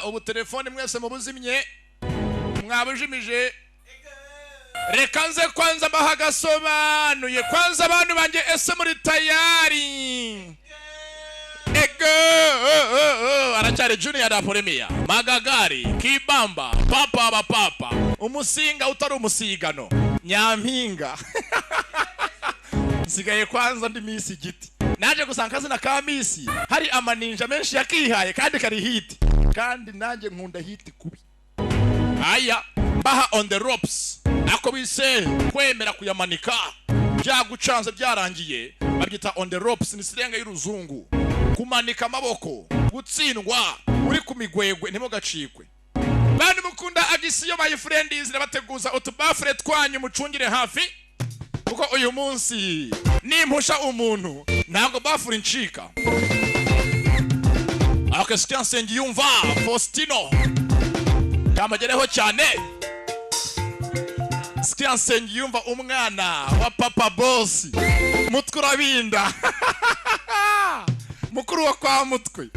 Ubu telefone mwese mubuzimye, mwabujimije. Reka nze kwanza mbahagasobanuye kwanza abantu banjye, ese muri tayari? Ego aracyari Junior da Polemia Magagari Kibamba papa ba papa umusinga utari umusigano nyampinga. Nsigaye kwanza ndi misi giti, naje gusanga kazina ka misi hari amaninja menshi yakihaye kandi kari hit, kandi nanjye nkunda hit kubi. Aya baha on the ropes ako bise kwemera kuyamanika byagucanze byarangiye, babyita on the ropes, ni sirenga y'uruzungu, kumanika amaboko, gutsindwa uri ku migwegwe ntimugacikwe. Bantu mukunda agisiyo my friends, nabateguza utubafure twanyu mucungire hafi, kuko uyu munsi nimpusha umuntu ntabwo bafure incika. Akesikia Nsengiyumva Faustino kamagereho cyane. Sikia Nsengiyumva umwana wa papa boss mutwe urabinda mukuru wa kwa mutwe.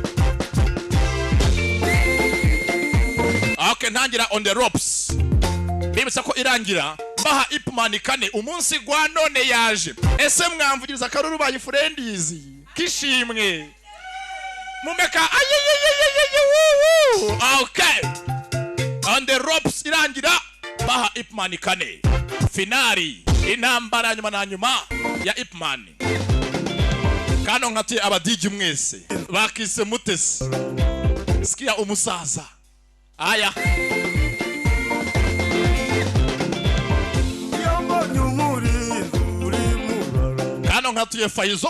Okay, ntangira on the ropes. Bibutsa ko irangira baha Ipman kane umunsi gwa none yaje. Ese mwamvugiriza karuru bayi friends kishimwe mumeka ayeyeyeyeye. Okay, on the ropes irangira baha Ipman kane finali intambara nyuma na nyuma ya Ipman. Kano nkati abadiji mwese bakise mutesi. Sikia umusaza aya kano nkatuye Faizo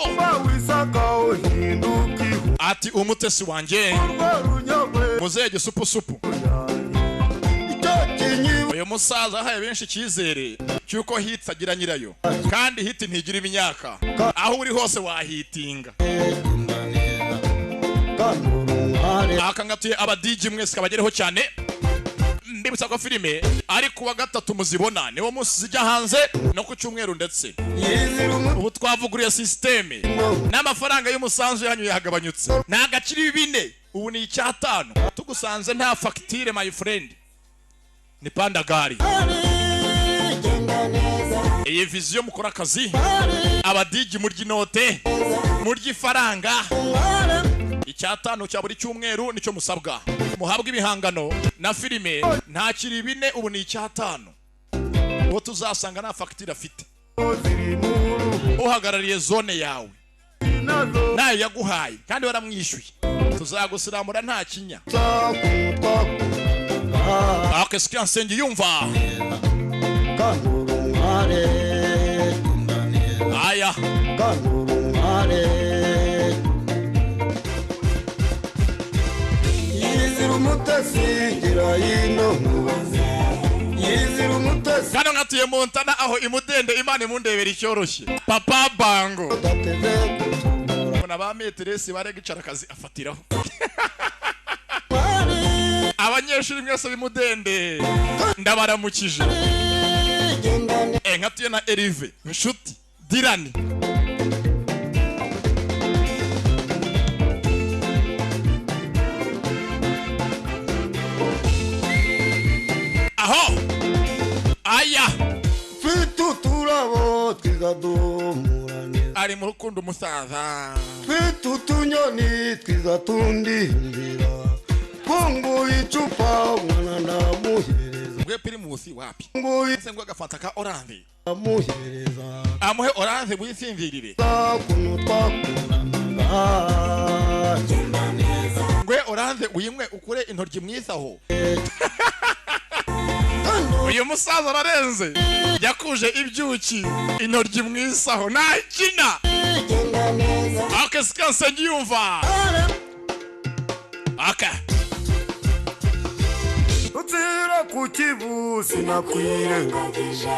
ati umutesi wanje muzege supu supu. Uyu musaza ahaye benshi icyizere cyuko hit agira nyirayo, kandi hit ntigira imyaka, aho uri hose wahitinga. Akangatuye abadiji mwese kabagereho cyane. Mbibutsa ko filime ari kuwa gatatu muzibona niwo munsi zijya hanze no ku cyumweru, ndetse ubu twavuguriye systeme n'amafaranga y'umusanzu yanyu yagabanyutse ntagakiri bine, ubu ni 5. Tugusanze nta facture my friend, ni pandagari. Iyi vision mukora akazi abadiji murya inote murya ifaranga. 5 cya buri cyumweru nicyo musabwa muhabwa ibihangano na filime ntakiri bine, ubu ni 5. Uwo tuzasanga nta facture afite, uhagarariye zone yawe nayo yaguhaye kandi waramwishyuye, tuzagusiramura nta kinya. Akesikia Nsengiyumva aya kano nkatuye Montana aho imudende Imana imundebera icyoroshye papa bango mbona ba meteresi bare gicara akazi afatiraho. Abanyeshuri mwese b'imudende ndabaramukije. Nkatuye na Erive inshuti Dirani. Aho aya turabo twiza dumurane ari mu rukundo umusaza twitu tunyoni twiza tundimbira kungu icupa mwana ndamuhereza ngwe pirimusi wapi nguye se ngo agafanta ka orange amuhereza amuhe orange wisinzirire kuno twakurana ngwe orange uyimwe ukure intoryi mwisaho. Uyu musaza ararenze yakuje ibyuki intoryi mwisaho ntakina. Akesikia Nsengiyumva aka utsira ku kivu sinakwirengagije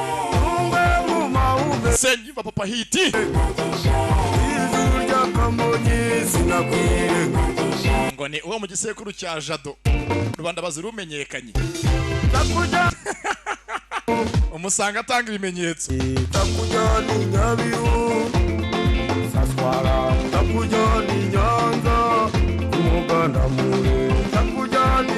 umwe mu maume Nsengiyumva papa hiti ijuru ry'akamonyi sinakwirengagije ngo ni uwo mu gisekuru cya Jado Rubanda bazirumenyekanye umusanga atanga ibimenyetso. Takujyana Nyabihu saswara takujyana Nyanza kumuganda mure takujyana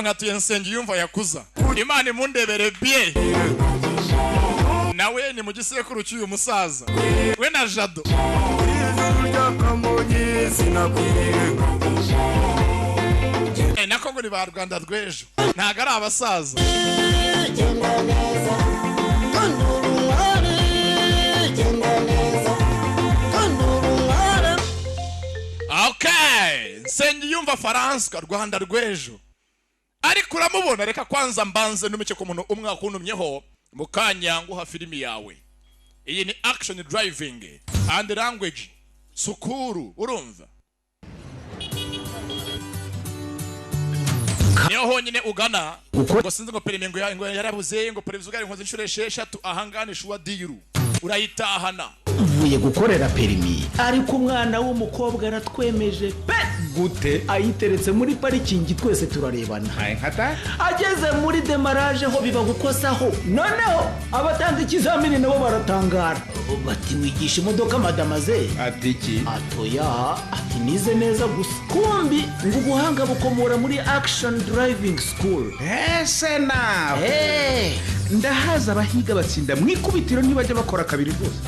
Nkatuye Nsengiyumva yakuza, Imana imundebere bie. Nawe ni mu gisekuru cy'uyu musaza we na Jado. Ijuru ry'Akamonyi sinakwirengagije. Nako ngo ni ba Rwanda rw'ejo, ntabwo ari abasaza. Genda neza kandi uri umwari, genda neza kandi uri umwari. Okay, Nsengiyumva Faransa, Rwanda rw'ejo, ariko uramubona. Reka kwanza mbanze numike ku muntu umwe wakuntumyeho mu kanya nguha filimi yawe. Iyi ni Action Driving and Language School. Urumva niyo honyine ugana ngo sinzi ngo permis ngo ngo yarabuze, ngo permis ugari nkoze inshuro 6 ahangane shuwa diru urayitahana. Uvuye gukorera perimi, ariko umwana w'umukobwa aratwemeje pe. Gute? Ayiteretse muri parikingi twese turarebana. Ageze muri démarrage ho biba gukosaho, noneho abatanga ikizamini nabo baratangara bati: "Wigisha imodoka madamaze?" Ati iki? Atoya, ati: "Nize neza gusa." Kumbi ngo ubuhanga bukomora muri Action Driving School. Ese nawe Hey! Ndahaza abahiga batsinda mu ikubitiro, ntibajya bakora kabiri rwose.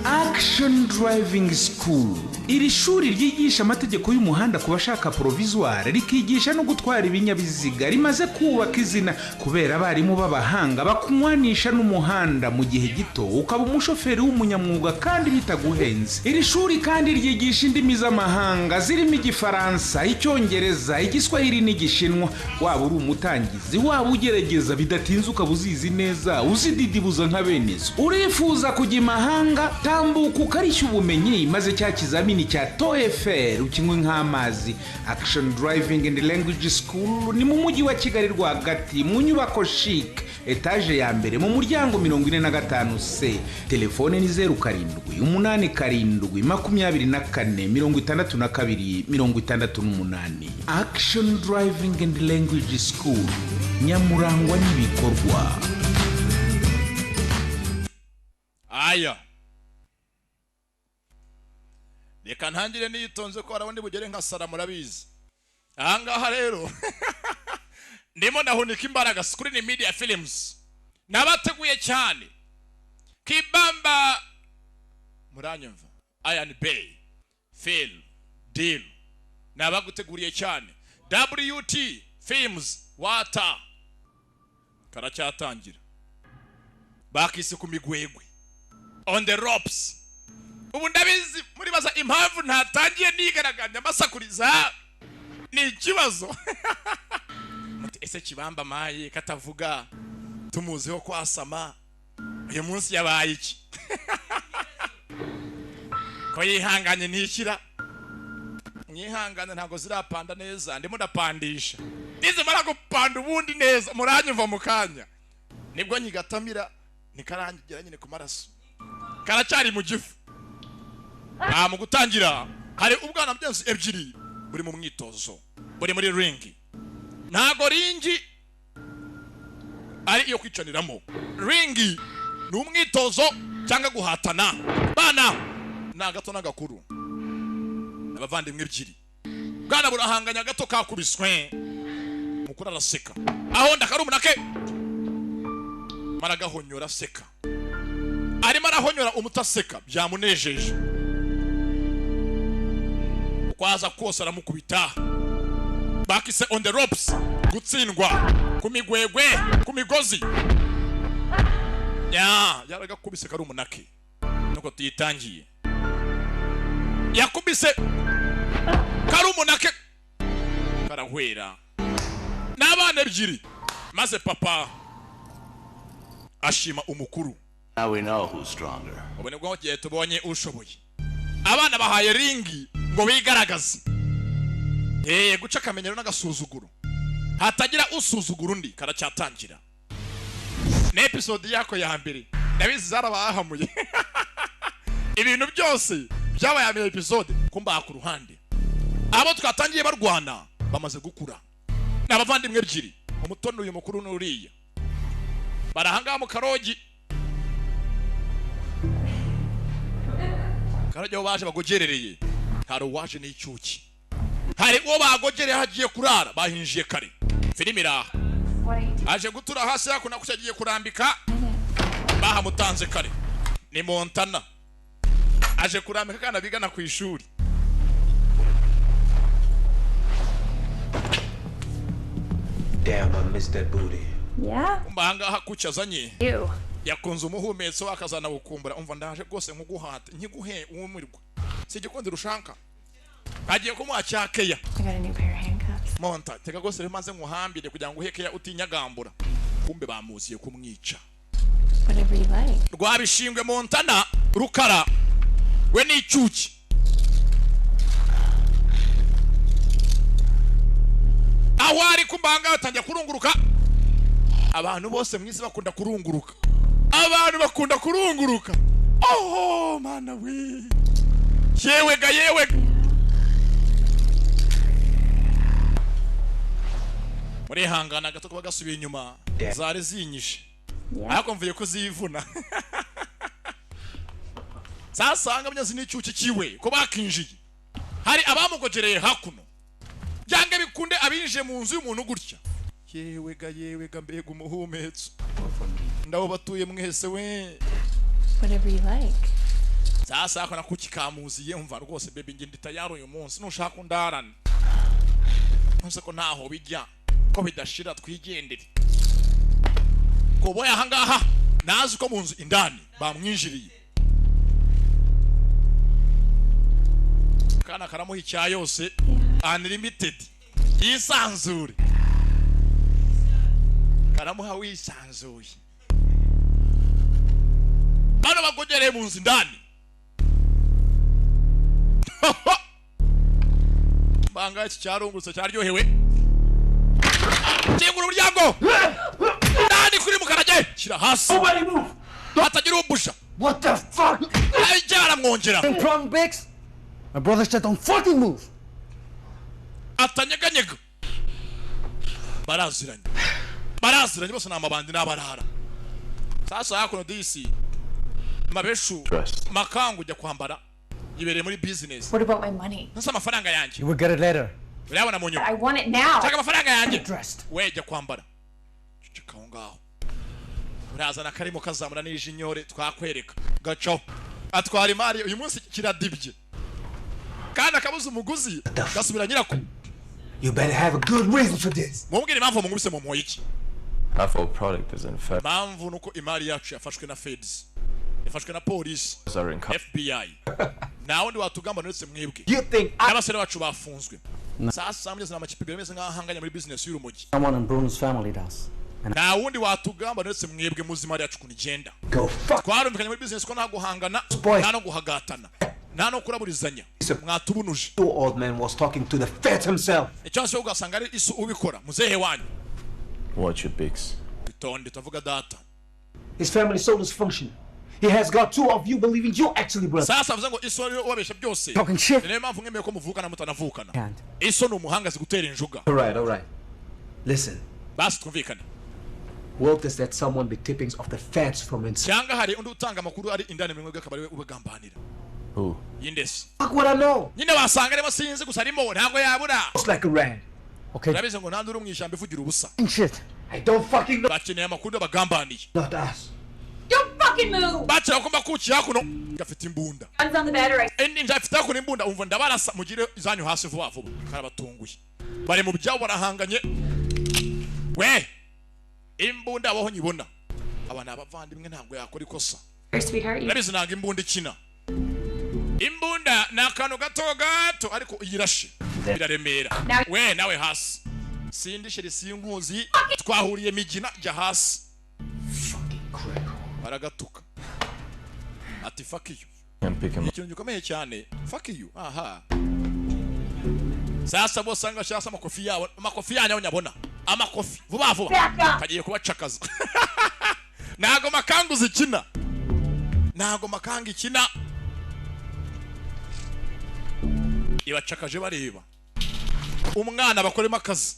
Action Driving School, iri shuri ryigisha amategeko y'umuhanda ku bashaka provisoire, rikigisha no gutwara ibinyabiziga, rimaze kubaka izina kubera abarimu b'abahanga bakunywanisha n'umuhanda mu gihe gito ukaba umushoferi w'umunyamwuga kandi bitaguhenze. Iri shuri kandi ryigisha indimi z'amahanga zirimo Igifaransa, Icyongereza, Igiswahili n'Igishinwa. Waba uri umutangizi, waba ugerageza, bidatinze ukaba uzizi neza, uzididibuza nka bene zo. Urifuza kujya imahanga? Tambuka ukarishya ubumenyi maze cya kizamini cya TOEFL ukinywe nk'amazi. Action Driving and Language School ni mu mujyi wa Kigali rwagati, mu nyubako CHIC, etaje ya mbere, mu muryango 45 C. Telefone ni 0787 24 62 68. Action Driving and Language School, nyamurangwa n'ibikorwa. Aya, reka ntangire niyitonze ko hari bugere nka sara. Murabizi, ahangaha rero ndimo ndahunika imbaraga. Screen Media Films nabateguye cyane kibamba, muranyumva? Iron Bay Phil Deal nabaguteguriye cyane. WT Films Water karacyatangira, bakise ku migwegwe, On the Ropes. Ubu ndabizi muribaza impamvu ntatangiye nigaragambya amasakuriza, ni ikibazo. Muti: "Ese Kibamba maye katavuga, tumuziho kwasama, uyu munsi yabaye iki ko yihanganye?" Ntishyira mwihangane, ntabwo zirapanda neza, ndimo ndapandisha. Nizimara gupanda ubundi neza muranyumva mu kanya, nibwo nyigatamira nikarangira nyine ku maraso, karacyari mu gifu. Mu gutangira hari ubwana byensi ebyiri buri mu mwitozo, buri muri ringi. Ntago ringi ari iyo kwicaniramo, ringi ni umwitozo cyangwa guhatana. Bana ni agato n'agakuru, abavandimwe ebyiri. Bwana burahanganya, gato kakubiswe, mukuru araseka, aho ndakarumuna ke maragahonyora aseka, arimo arahonyora umutaseka, byamunejeje. Uko aza kose aramukubita. Bakise On the Ropes, gutsindwa ku migwegwe, ku migozi. Ya yaragakubise karumunake, nuko tuyitangiye. Yakubise karumunake karahwera n'abana ebyiri, maze papa ashima umukuru. Now we know who's stronger. Ubu nibwo gihe tubonye ushoboye. Abana bahaye ringi ngo bigaragaze, guca akamenyero n'agasuzuguro, hatagira usuzugura undi. Karacyatangira, ni episode yako ya mbere. Ndabizi zarabahamuye, ibintu byose byabaye ama episode kumbaha ku ruhande. Abo twatangiye barwana bamaze gukura, ni abavandimwe ebyiri, umutoni uyu mukuru n'uriya. Barahangaha mu karogi, karogi aho baje bagogerereye. Hari uwaje n'icyuki, hari uwo bagogereye hagiye kurara, bahinjiye kare. Filime iraha. Aje gutura hasi hakuno kuko agiye kurambika. Bahamutanze kare. Ni Montana. Aje kurambika kana bigana ku ishuri. Damn, I missed that booty. Yeah? Umva ahangaha kuki azanye. You. Yakunze umuhumetso akazanawukumbura. Umva ndaje rwose nkuguhate nkiguhe uwumirwa. Si igikundiro ushanka. Agiye kumuha cyakeya. I got a new pair of handcuffs. Monta, tega rwose rero maze nkuhambire kugira ngo uhekeya utinyagambura. Kumbe bamuziye kumwica. Whatever you like. Rwabishingwe Montana Rukara we ni icyuki. Aho ari kumbanga batangira kurunguruka. Abantu bose mwisi bakunda kurunguruka. Abantu bakunda kurunguruka. Oh mana we. Yewe ga yewe. Murihangana gato kuba gasubiye inyuma. Zari zinyishe. Ariko mvuye ko zivuna. Sasa ngamye zinicyuki kiwe ko bakinjiye. Hari abamugogereye hakuno. Byange bikunde abinje mu nzu y'umuntu gutya. Yewe ga yewe ga mbega umuhumetso. Ndabo batuye mwese we. Whatever you like. Sasa akona kuki kamuziye umva rwose baby nge ndi tayari uyu munsi nushaka undarane. Ntuze ko ntaho bijya ko bidashira twigendere. Koboya ahangaha nazi ko mu nzu indani bamwinjiriye. Kana karamuha icya yose unlimited yisanzure. Karamuha wisanzuye. Bano bagogereye mu nzu indani. Banga iki cyarungurutse cyaryohewe. Kingura umuryango. Ndani kuri mukarage. Shyira hasi. Hatagira umbusha. What the fuck? Ajya aramwongera. Wrong Biggs. My brother said don't fucking move. Atanyeganyega. Baraziranye. Baraziranye bose ni amabandi n'abarara. Sasa hakuno disi. Mabeshu. Makangu ujya kwambara. Yibereye muri business. What about my money? Nasa amafaranga yanjye. You will get it later. Urayabona mu nyuma. I want it now. Shaka amafaranga yanjye. We jya kwambara. Ceceka aho ngaho. Urazana karimo kazamura n'ijinyore twakwereka. Gacaho. Atwara imari uyu munsi kiradibye. Kandi akabuza umuguzi gasubira nyirako. You better have a good reason for this. Mumbwire impamvu mungubise mu mpoye iki? Half our product is in fact. Impamvu nuko imari yacu yafashwe na feds. Yafashwe na polisi. FBI. Nawe ndi watugamba ndetse mwebwe. You think n'abasore bacu bafunzwe. Sasa mugeze n'amakipe bemeze nk'ahanganye muri business y'urumogi. Someone in Bruno's family does. Nta wundi watugamba ndetse mwebwe muzi imari yacu kunigenda. Go fuck. Twarumvikanye muri business ko nta guhangana, nta no guhagatana, nta no kuraburizanya. Mwatubunuje. Your old man was talking to the feds himself. Icyo cyo ugasanga ari isu ubikora muzehe wanyu. Watch your Biggs. Bitonde tuvuga data. His family is so dysfunctional. He has got two of you believing you actually brother. Sasa avuze ngo iso ariyo ubabesha byose. Talking shit. Niyo mpamvu mwemeye ko muvukana mutanavukana. Iso ni umuhanga azi gutera injuga. All right, all right. Listen. Basi twumvikane. What does that someone be tippings of the feds from inside? Cyangwa hari undi utanga amakuru ari indani mu mwebwe akaba ariwe ubagambanira. Who? Yindesi. Fuck what I know. Nyine wasanga arimo sinzi gusa arimo ntabwo yabura. It's like a rat. Okay. Urabizi ngo nta uri mu ishyamba ivugira ubusa. Shit. I don't fucking know. Bakeneye amakuru bagambaniye. Not us. Don't fucking move. Bakira ko mbakuki hakuno gafite imbunda. Guns on the bed or I Ninja afite hakuno imbunda umva ndabarasa mugire izanyu hasi vuba vuba. Karabatunguye. Bari mu byabo barahanganye. We imbunda abaho nyibona. Aba ni abavandimwe ntabwo yakora ikosa. Sweetheart, you Urabizi ntabwo imbunda ikina. Imbunda ni akantu gato gato ariko iyirashe biraremera. We nawe hasi. Sindi sheri sinkuzi twahuriye migina jya hasi. Baragatuka. Ati fuck you. Can't pick him up. Ikintu gikomeye cyane fuck you. Aha. Sasa bose anga shasa amakofi yabo amakofi yanyu nyabona. Amakofi vuba vuba. Kagiye kubacakaza. Nago makangu zikina. Nago makanga ikina. Ibacakaje bareba. Umwana bakoremo akazi.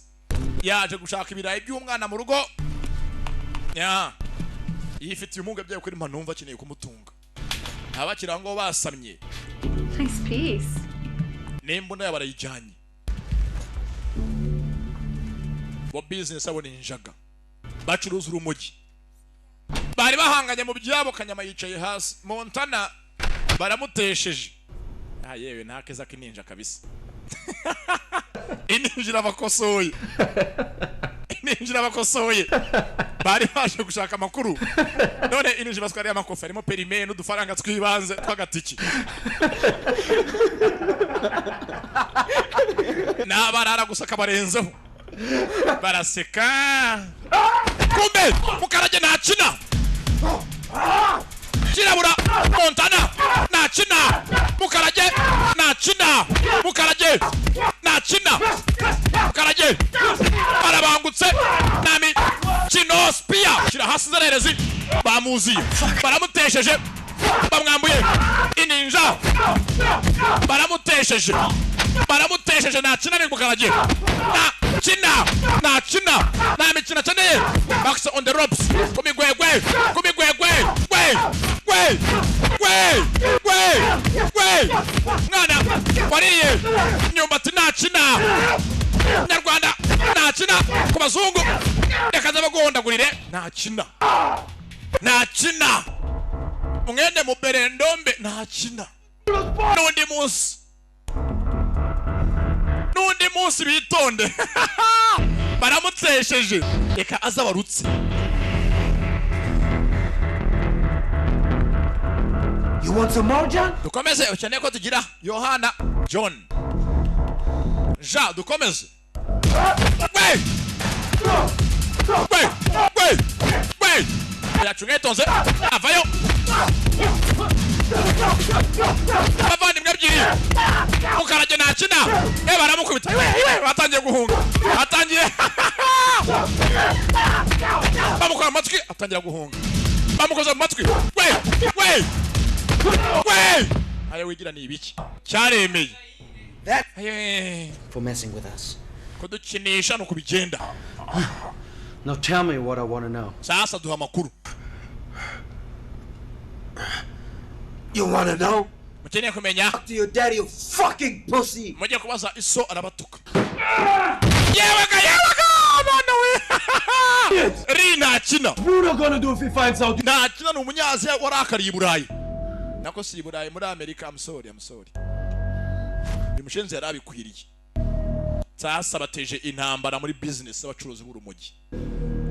Yaje gushaka ibirayi by'umwana mu rugo. Ya. Yifitiye umunga byayo kuri mpanumva akeneye kumutunga. Abakira ngo basamye. Nice piece. N'imbunda yabarayijyanye. Bo business abo ni injaga, bacuruza urumogi. Bari bahanganye mu byabo. Kanyama yicaye hasi, Montana baramutesheje. Ah yewe, nta keza k'ininja kabisa. Ininja irabakosoye, ininja irabakosoye. Bari baje gushaka amakuru, none ininja batwariye amakofi harimo perime n'udufaranga tw'ibanze tw'agatiki n'abarara gusa kabarenzeho, baraseka. Kumbe Mukarage ntakina, kirabura. Montana ntakina, Mukarage ntakina, Mukarage ntakina, Mukarage barabangutse. Nami kino spear shyira hasi. Inzererezi bamuziye, baramutesheje, bamwambuye ininja, baramutesheje, baramutesheje. Ntakina ni Mukarage, ntakina, ntakina, nta mikino akeneye. Max on the ropes, ku migwegwe, ku migwegwe. We we we we we, mwana wariye imyumbati ntakina. Nyarwanda ntakina ku bazungu, reka nzabaguhondagurire. Ntakina, ntakina, mwene muberendombe ntakina. N'undi munsi, n'undi munsi bitonde, baramutesheje. Reka aza barutse. You want some more, John? Dukomeze? Ukeneye ko tugira Yohana, John, Jean? Dukomeze. We we we we, yacunga yitonze, avayo. Abavandimwe ebyiri, Mukarage ntakina. E baramukubita iwe iwe, batangiye guhunga, atangiye bamukora mu matwi, atangira guhunga, bamukoze mu matwi. We we we, ayo wigira ni ibiki? Cyaremeye. Aye. For messing with us. Kudukinisha nuko bigenda. Now tell me what I want to know. Sasa duha amakuru. You want to know? Mukeneye kumenya? Talk to your daddy, you fucking pussy. Mujye kubaza iso, arabatuka. Yewe ga, yewe ga, mwana we ri ntakina. Bruno gonna do if he finds out? Ntakina, ni umunyaziya warakariye i Burayi, nako si i Burayi, muri Amerika. I'm sorry, I'm sorry. Uyu mushenzi yari abikwiriye. Sasa bateje intambara muri business z'abacuruzi b'urumogi.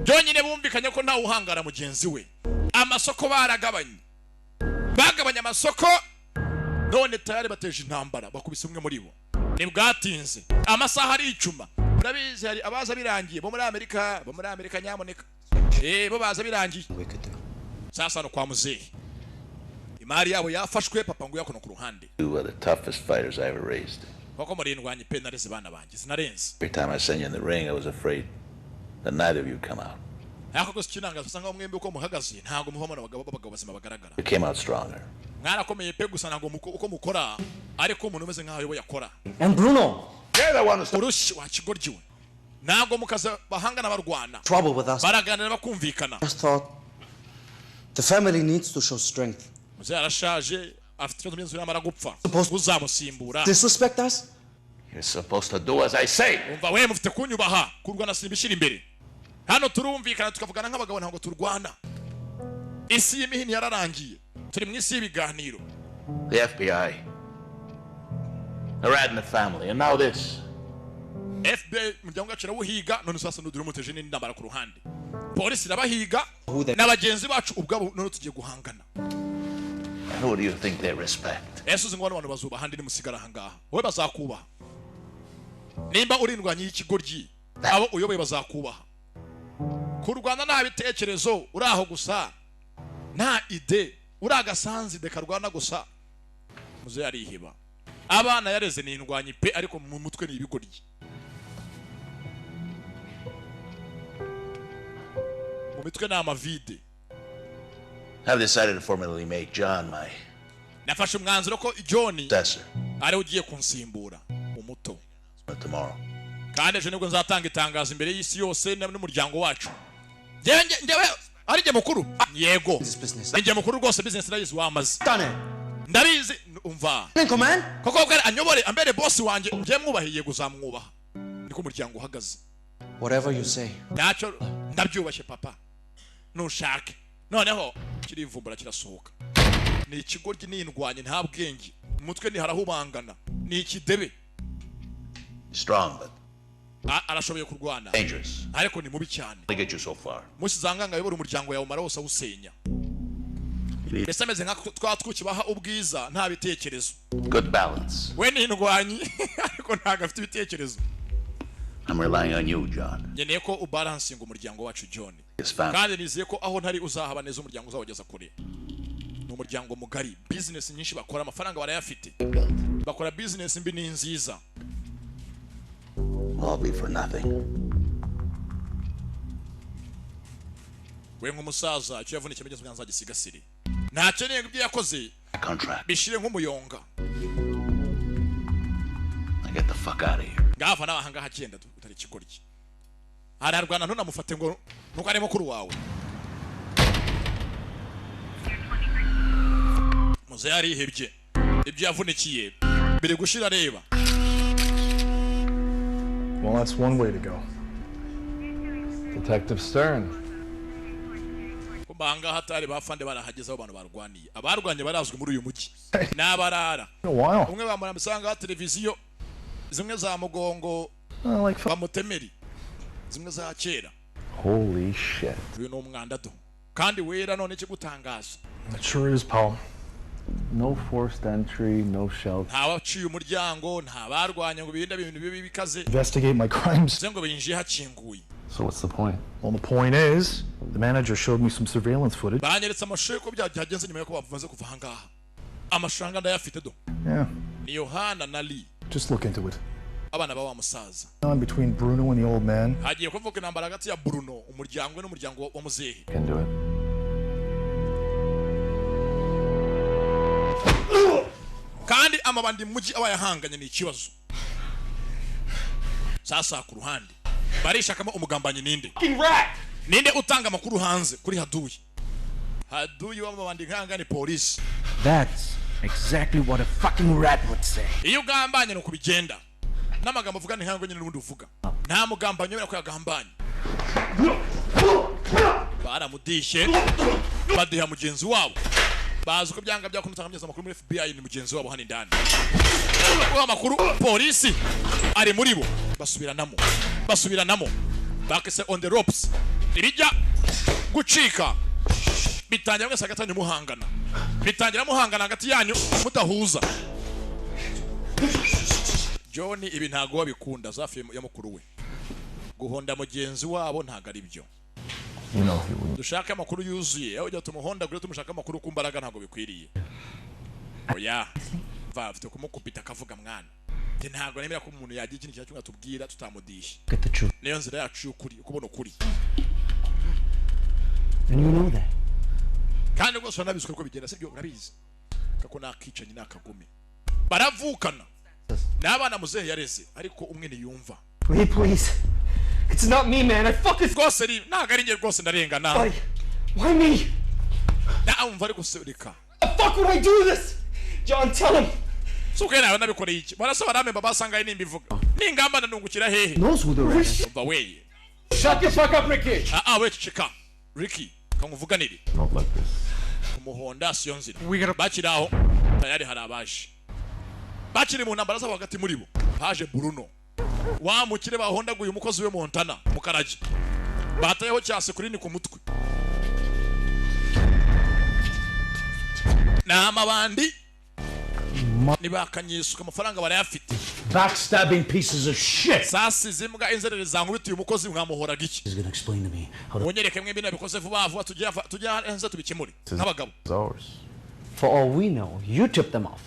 Byonyine bumvikanye ko ntawe uhangara mugenzi we. Amasoko baragabanye, bagabanye amasoko, none tayari bateje intambara, bakubise umwe muri bo. Ntibwatinze, amasaha ari icuma. Murabizi hari abaza birangiye bo muri Amerika, bo muri Amerika nyamuneka, bo baza birangiye. Sasa no kwa muzehe imari yabo yafashwe, papa ngo yakono ku ruhande. You are the toughest fighters I ever raised. Koko muri indwanyi pe, nareze bana banjye sinarenze. Every time I sent you in the ring, I was afraid that neither of you would come out. Ariko rwose ikinangaza, usanga mwembi uko muhagaze ntabwo muvamo abagabo b'abagabo bazima bagaragara. You came out stronger. Mwarakomeye pe, gusa ntabwo uko mukora ariko umuntu umeze nk'aho ayoboye akora. And Bruno. Urushyi wa kigoryi we, ntabwo mukaza bahangana barwana. Trouble with us. Baraganira bakumvikana. Just thought the family needs to show strength. Muzehe arashaje, afite ikibazo by'inzu, namara gupfa uzamusimbura. Disrespect us? You're supposed to do as I say. Umva we, mufite kunyubaha. Kurwana simba ishyira imbere. Hano turumvikana, tukavugana nk'abagabo, ntabwo turwana. Isi y'imihini yararangiye, turi mu isi y'ibiganiro. The FBI. The rat in the family, and now this. FBI, umuryango wacu irawuhiga, none sasa nudure umuteje n'indi ku ruhande. Polisi irabahiga na bagenzi bacu ubwabo, none tugiye guhangana. And who do you think they respect? Ese uzi ngo bano bantu bazubaha handi nimusigara aha ngaha? Wowe bazakubaha nimba uri indwanyi y'ikigoryi, abo uyoboye bazakubaha. Kurwana nta bitekerezo, uri aho gusa nta idée, uri agasanzide karwana gusa. Muze yariheba, abana yareze ni indwanyi pe, ariko mu mutwe ni ibigoryi, mu mitwe ni amavide. I've decided to formally make John my Nafashe umwanzuro ko John successor ariwe ugiye kunsimbura umuto. tomorrow. Kandi ejo nibwo nzatanga itangazo imbere y'isi yose n'umuryango wacu. Njyewe ari njye mukuru, yego ni njye mukuru rwose. Business ndayizi, wamaze ndabizi, umva. In command? Koko bwari anyobore, ambere boss wanjye, njye mwubahe, yego uzamwubaha, niko umuryango uhagaze. Whatever you say. Ntacyo, ndabyubashye papa, nushake. Noneho kirivumbura kirasohoka. Ni ikigoryi n'indwanyi, nta bwenge, umutwe ntiharahubangana, ni ikidebe. Strong, but Arashoboye kurwana, dangerous. ariko ni mubi cyane. They get you so far. Musizanganga ayobora umuryango yawe umara wose awusenya. Mbese ameze nka twa twuki baha ubwiza, nta bitekerezo. Good balance. We ni indwanyi, ariko ntabwo afite ibitekerezo. I'm relying on you, John. Nkeneye ko ubalansinga umuryango wacu, John. His family. Kandi nizeye ko aho ntari uzahaba neza, umuryango uzawugeza kure. Ni umuryango mugari, business nyinshi bakora, amafaranga barayafite, bakora business mbi ni nziza. All be for nothing. We nk'umusaza, icyo yavunikiye mugeze kugira ngo azagisigasire, ntakeneye ngo ibyo yakoze Contract. bishire nk'umuyonga. Now get the fuck out of here. Ngava nawe ahangaha, agenda utari ikigoryi, ararwana, ntunamufate ngo nuko ari mukuru wawe. Muze yarihebye, ibyo yavunikiye biri gushira, reba. Well, that's one way to go. Detective Stern. Kumba ahangaha atari bafande barahageze, aho abantu barwaniye. Abarwanye barazwi muri uyu mujyi n'abarara. A while. Umwe bamurambise televiziyo zimwe za mugongo bamutemeri, zimwe za kera. Holy shit. Uyu ni umwanda do kandi wera. None ikigutangaza? It sure is, Paul. No forced entry, no shelter. Nta waciye umuryango, nta barwanya ngo birinde ibintu bibi bikaze. Investigate my crimes. Bivuze ngo binjiye hakinguye. So what's the point? Well, the point is, the manager showed me some surveillance footage. Banyeretse amashusho y'uko byagenze nyuma y'uko bamaze kuva ahangaha. Amashusho anga ndayafite do. Yeah, Ni Yohana na Lee, just look into it. abana ba wa musaza. On between Bruno and the old man. Hagiye kuvuka intambara hagati ya Bruno, umuryango we, n'umuryango wa muzehe. Can do it. Kandi amabandi mu mujyi aba yahanganye ni ikibazo. Sasa ku ruhande barishakamo umugambanyi. Ninde, ninde utanga amakuru hanze kuri haduyi? Haduyi w'amabandi nkanga ni polisi. That's exactly what a fucking rat would say. Iyo ugambanye ni uko bigenda, n'amagambo uvuga ni nkango nyine n'ubundi uvuga. Nta mugambanyi wemera ko yagambanye. Baramudishye, badiha mugenzi wabo, bazi ko byanga byakunda utanga amakuru muri FBI. Ni mugenzi wabo hano indani uwo amakuru, polisi ari muri bo. Basubiranamo, basubiranamo, bakise on the ropes, ibijya gucika bitangira mwese hagati yanyu muhangana, bitangira muhangana hagati yanyu mudahuza. John ibi ntago babikunda, zafi ya mukuru we guhonda mugenzi wabo ntago ari byo. You know he wouldn't. Dushake amakuru yuzuye, aho ujya tumuhondagure, tumushaka amakuru ku mbaraga ntabwo bikwiriye. Oya, va afite kumukubita akavuga. Mwana, njye ntabwo nemera ko umuntu yagira ikindi kintu kimwe atubwira tutamudishe. Get the truth. Niyo nzira yacu y'ukuri, kubona ukuri. And you know that. Kandi rwose uranabizi uko bigenda, sibyo? Urabizi kako nakicanyi nakagome, baravukana n'abana muzehe yareze, ariko umwe ntiyumva. Please, please. It's not me, man. I fucking. Rwose ntabwo ari njye, rwose ndarengana. Why? Why me? Naumva, ariko se reka. The fuck would I do this? John, tell him. Suko nawe nabikoreye iki? Barasa baramemba basangaye nimbivuga ningamba nungukira hehe? Knows who the rat is. Umva weye. Shut the fuck up, Ricky. Ah ah, we ceceka Ricky, kankuvuganire. Not like this. Kumuhonda siyo nzira. Bakiri aho tayari hari abaje, bakiri mu ntambara zabo hagati muri bo, haje Bruno wa mukire bahondaguye umukozi we Montana mukarage, batayeho cyase kuri ku mutwe. Ni amabandi ntibakanyisuka, amafaranga barayafite. Backstabbing pieces of shit. Sasize imbwa inzerere zankubitiye umukozi, mwamuhoraga iki? He's gonna explain to me how the Munyereke mwembi nabikoze vuba vuba, tujye hanze tubikemure nk'abagabo. It's ours. For all we know, you tipped them off.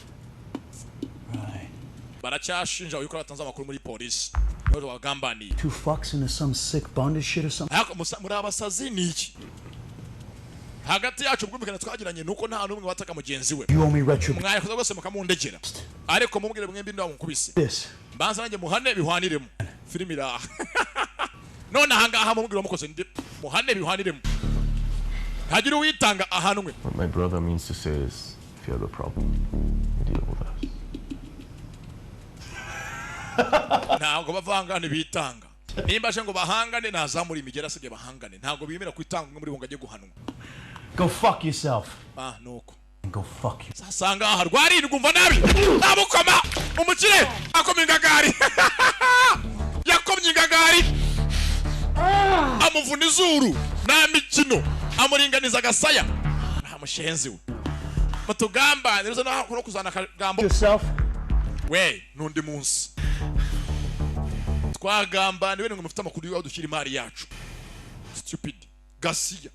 Baracyashinja yuko batanze amakuru muri polisi, nibo bagambaniye. Two fucks into some sick bondage shit or something. Ariko muri abasazi ni iki? Hagati yacu ubwumvikane twagiranye nuko nta n'umwe wataka mugenzi we. You owe me retribution. Mwayikoze rwose mukamundegera, ariko mubwire mwembi ndamukubise. This. Mbanza nanjye muhane bihwaniremo. Filimi iraha none ahangaha, mubwire wamukoze ndi muhane bihwaniremo, ntagire uwitanga ahanwe. What my brother means to say is, if you have a problem, you deal with us. Ntabwo bavanga, ntibitanga. Nimba aje ngo bahangane, nazamura imigera, asibye bahangane. Ntabwo bimera kwitanga umwe muri bo ngo ajye guhanwa. Go fuck yourself. Ah, nuko. And go fuck you. Sasanga aha rwarindwi, umva nabi, namukoma umukire akoma ingagari, yakomye ingagari amuvuna izuru, nta mikino, amuringaniza agasaya, nta mushenzi we mutugambane ruza no kuzana akagambo Yourself. We n'undi munsi twagambaniwe ngo mufite amakuru y'aho dushyira imari yacu. Stupid gasiya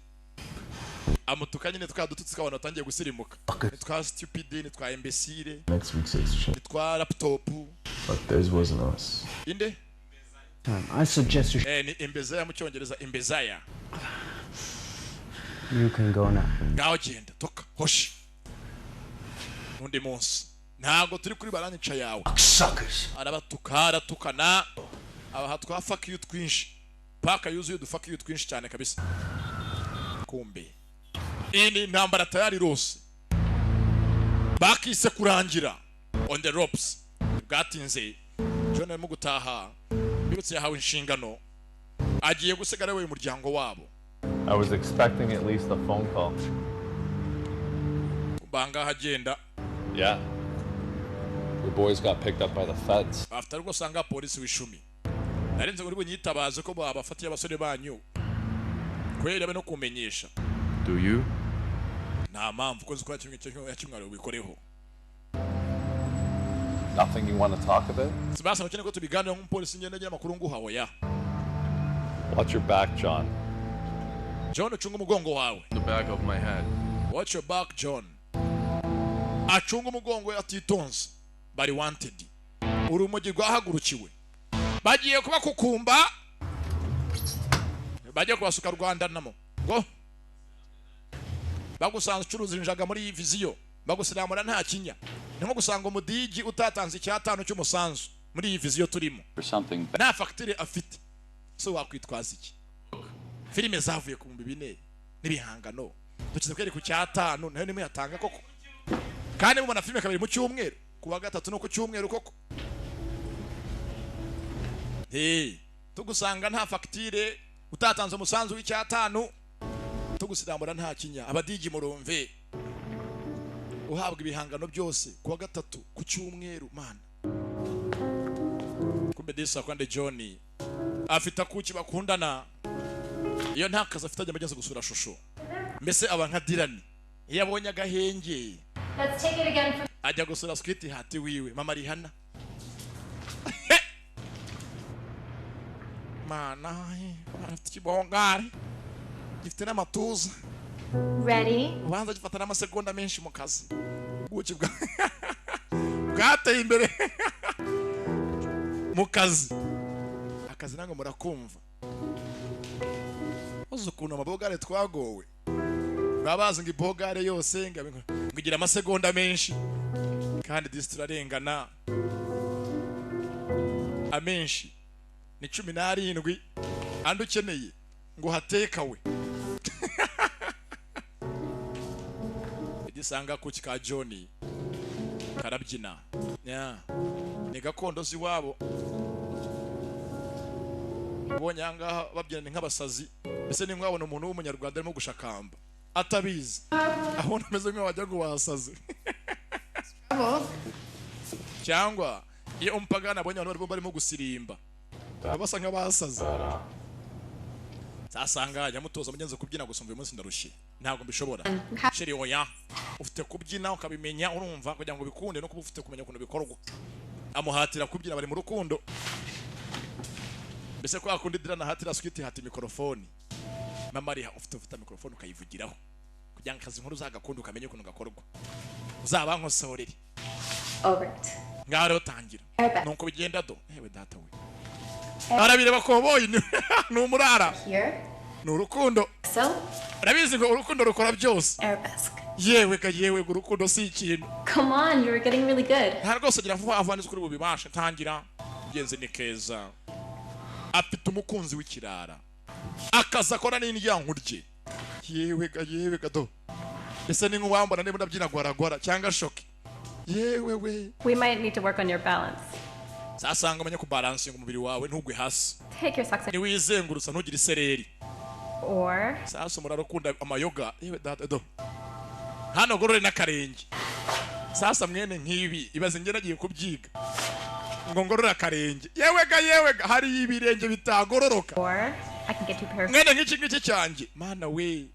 amutuka nyine twa dututsi tw'abantu batangiye gusirimuka, ni twa stupid, ni twa imbécile. Next week's exchange. Ni twa laptop. But theirs wasn't us. Inde? Time. I suggest you. Ni imbezaya mu Cyongereza, imbezaya. You can go now. Ngaho genda, toka hoshi, undi munsi ntabwo turi kuri baranyica yawe. Suckers. Arabatuka, aratukana, abaha twa fuck you twinshi, paka yuzuye udu fuck you twinshi cyane kabisa. Kumbe iyi ni intambara tayari rose bakise kurangira on the ropes. Bwatinze, John arimo gutaha, birutse yahawe inshingano, agiye gusigara we umuryango wabo. I was expecting at least a phone call. Bangaha agenda. Yeah. Your boys got picked up by the feds. Afite ariko usanga polisi w'ishumi, narinze uri bunyitabaze ko babafatiye abasore banyu kwera abe no kumenyesha. Do you? Nta mpamvu ko zikora kimwe ya kimwe wabikoreho. Nothing you want to talk about? Sibasa ukeneye ko tubiganira nk'umupolisi, ngenda ngira amakuru nguha, oya. Watch your back, John. John, ucunga umugongo wawe. The back of my head. Watch your back, John. Acunga umugongo we atitonze, bari wanted, urumogi rwahagurukiwe, bagiye kubakukumba, bagiye kubasuka Rwanda namo ngo bagusanze ucuruza injaga muri iyi viziyo, bagusiramura nta kinya, ni nko gusanga umudigi utatanze icyatanu cy'umusanzu muri iyi viziyo turimo. For something. Nta fagitire afite, so wakwitwaza iki? Filime zavuye ku 4000 n'ibihangano dukize kweri ku cyatanu, nayo nimwe yatanga koko, kandi mubona filime kabiri mu cyumweru, ku wa gatatu no ku cyumweru koko. Hey, tugusanga nta fagitire, utatanze umusanzu w'icyatanu, tugusiramura nta kinya. Abadigi murumve, uhabwa ibihangano byose ku wa gatatu, ku cyumweru mana. Kumbe disa kwande John afite akuki bakundana, iyo nta kazi afite ajya ageze gusura shusho, mbese aba nka Dylan iyo abonye agahenge. Let's take it again from ajya gusura sweet hati wiwe mama Rihana. Mana, afite ikibongari gifite n'amatuza. Ready? Ubanza gifata n'amasegonda menshi mu kazi, ubuki bwateye imbere mu kazi. Akazi nango murakumva, uzi ukuntu amabogare twagowe, baba bazi ngo ibogare yose ngo igira amasegonda menshi, kandi disi turarengana, amenshi ni 17, andi ukeneye ngo hatekawe. Igisanga kuki ka John karabyina nya ni gakondo ziwabo, ubonye ahangaha babyina ni nk'abasazi, mbese ni nk'abona umuntu w'umunyarwanda arimo gushakamba atabizi, abona ameze nk'aho wagira ngo wasaze, cyangwa iyo umupagani abonye abantu barimo gusirimba baba basa nk'abasaze. Sasanga yamutoza mugenzi kubyina, gusa uyu munsi ndarushye ntabwo mbishobora. Chérie, oya, ufite kubyina ukabimenya, urumva, kugira ngo bikunde no kuba ufite kumenya ukuntu bikorwa. Amuhatira kubyina, bari mu rukundo, mbese kwa kundi Dylan ahatira sweet hati mikrofoni, mama Mariya ufite ufite mikrofoni ukayivugiraho kugira ngo akazi nkuru uzagakunde, ukamenye ukuntu gakorwa, uzaba nkosorere. Alright. Ngaho rero tangira. Arabesque. Nuko bigenda do, ewe data we, arabireba koboyi ni umurara. Here. Ni urukundo. So? Urabizi ngo urukundo rukora byose. Arabesque. Yewe ga yewe ga, urukundo si ikintu. Come on, you were getting really good. Nta rwose, gira vuba vuba nzi kuri bubibashe, tangira. Mugenzi ni keza, afite umukunzi w'ikirara, akazi akora n'indyankurye. Yewe ga yewe ga do, ese ni nk'uwambona niba ndabyina gwaragwara cyangwa shoki, yewe we. We might need to work on your balance. Sasanga umenye kubalansinga umubiri wawe, ntugwe hasi. Take your socks Niwizengurutsa, ntugire isereri. or Sasa umuraro ukunda amayoga, yewe data, do hano gorore n'akarenge. Sasa mwene nk'ibi, ibaze njye nagiye kubyiga ngo ngorore akarenge, yewe ga, yewe ga, hari ibirenge bitagororoka. Or I can get you a pair of Mwene nk'iki ngiki cyanjye, mana we,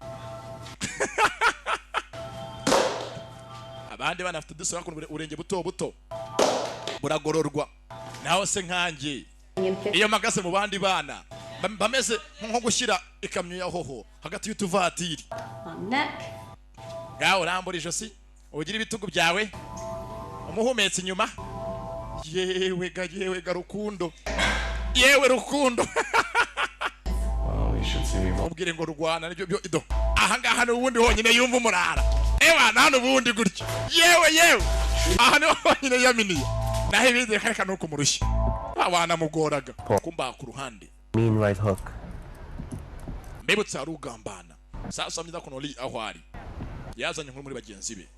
abandi bana bafite udusura ku urenge buto buto buragororwa, naho se nkanjye iyo mpagaze mu bandi bana bameze nko gushyira ikamyo ya hoho hagati y'utuvatiri. Long neck. Ngaho urambura ijosi, ugira ibitugu byawe, umuhumetso inyuma. Yewe ga, yewe ga, Rukundo, yewe Rukundo. Well, you should see me. Mubwire ngo rwana nibyo byo ido ahangaha ni ubundi honyine yumva umurara. Ewa, nta n'ubundi gutya, yewe yewe, aha niho honyine yaminiye, naho ibindi reka nuko umurushya wanamugoraga kumbaha ku ruhande. Mean right hook. Mbibutse, hari ugambana. Sasa myiza kuno ri aho ari yazanye inkuru muri bagenzi be,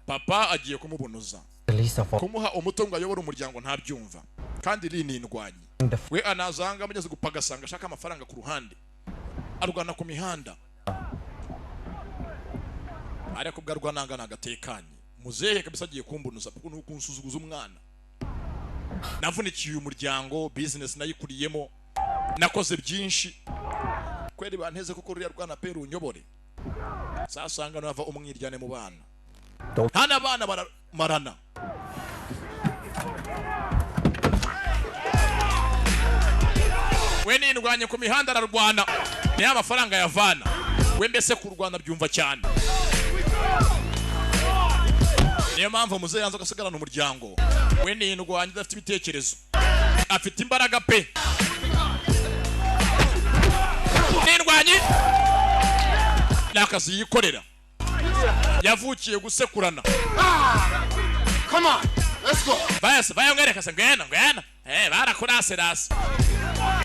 papa agiye kumubunuza The least of all kumuha umutungo ayobora umuryango, ntabyumva. Kandi ri ni indwanyi, we anazanga amugeze gupagasanga ashaka amafaranga ku ruhande, arwana ku mihanda, ariko ubwo arwananga nagatekanye. Muzehe kabisa agiye kumbunuza kuko nuko kunsuzuguza umwana. Navunikiye uyu muryango, business nayikuriyemo, nakoze byinshi kweri, banteze kuko ruriya rwana pe runyobore. Sasanga nava umwiryane mu bana. Hano abana baramarana. We nindwanye ku mihanda, ararwana, niyo amafaranga yavana. We mbese kurwana byumva cyane, niyo mpamvu muzehe yanze agasigarana umuryango. We nindwanye, udafite ibitekerezo, afite imbaraga pe, nindwanye, ni akazi yikorera, yavukiye gusekurana. Come on, let's go. Basi vayo, mwereka se, ngwena ngwena, eh, barakurase rasi.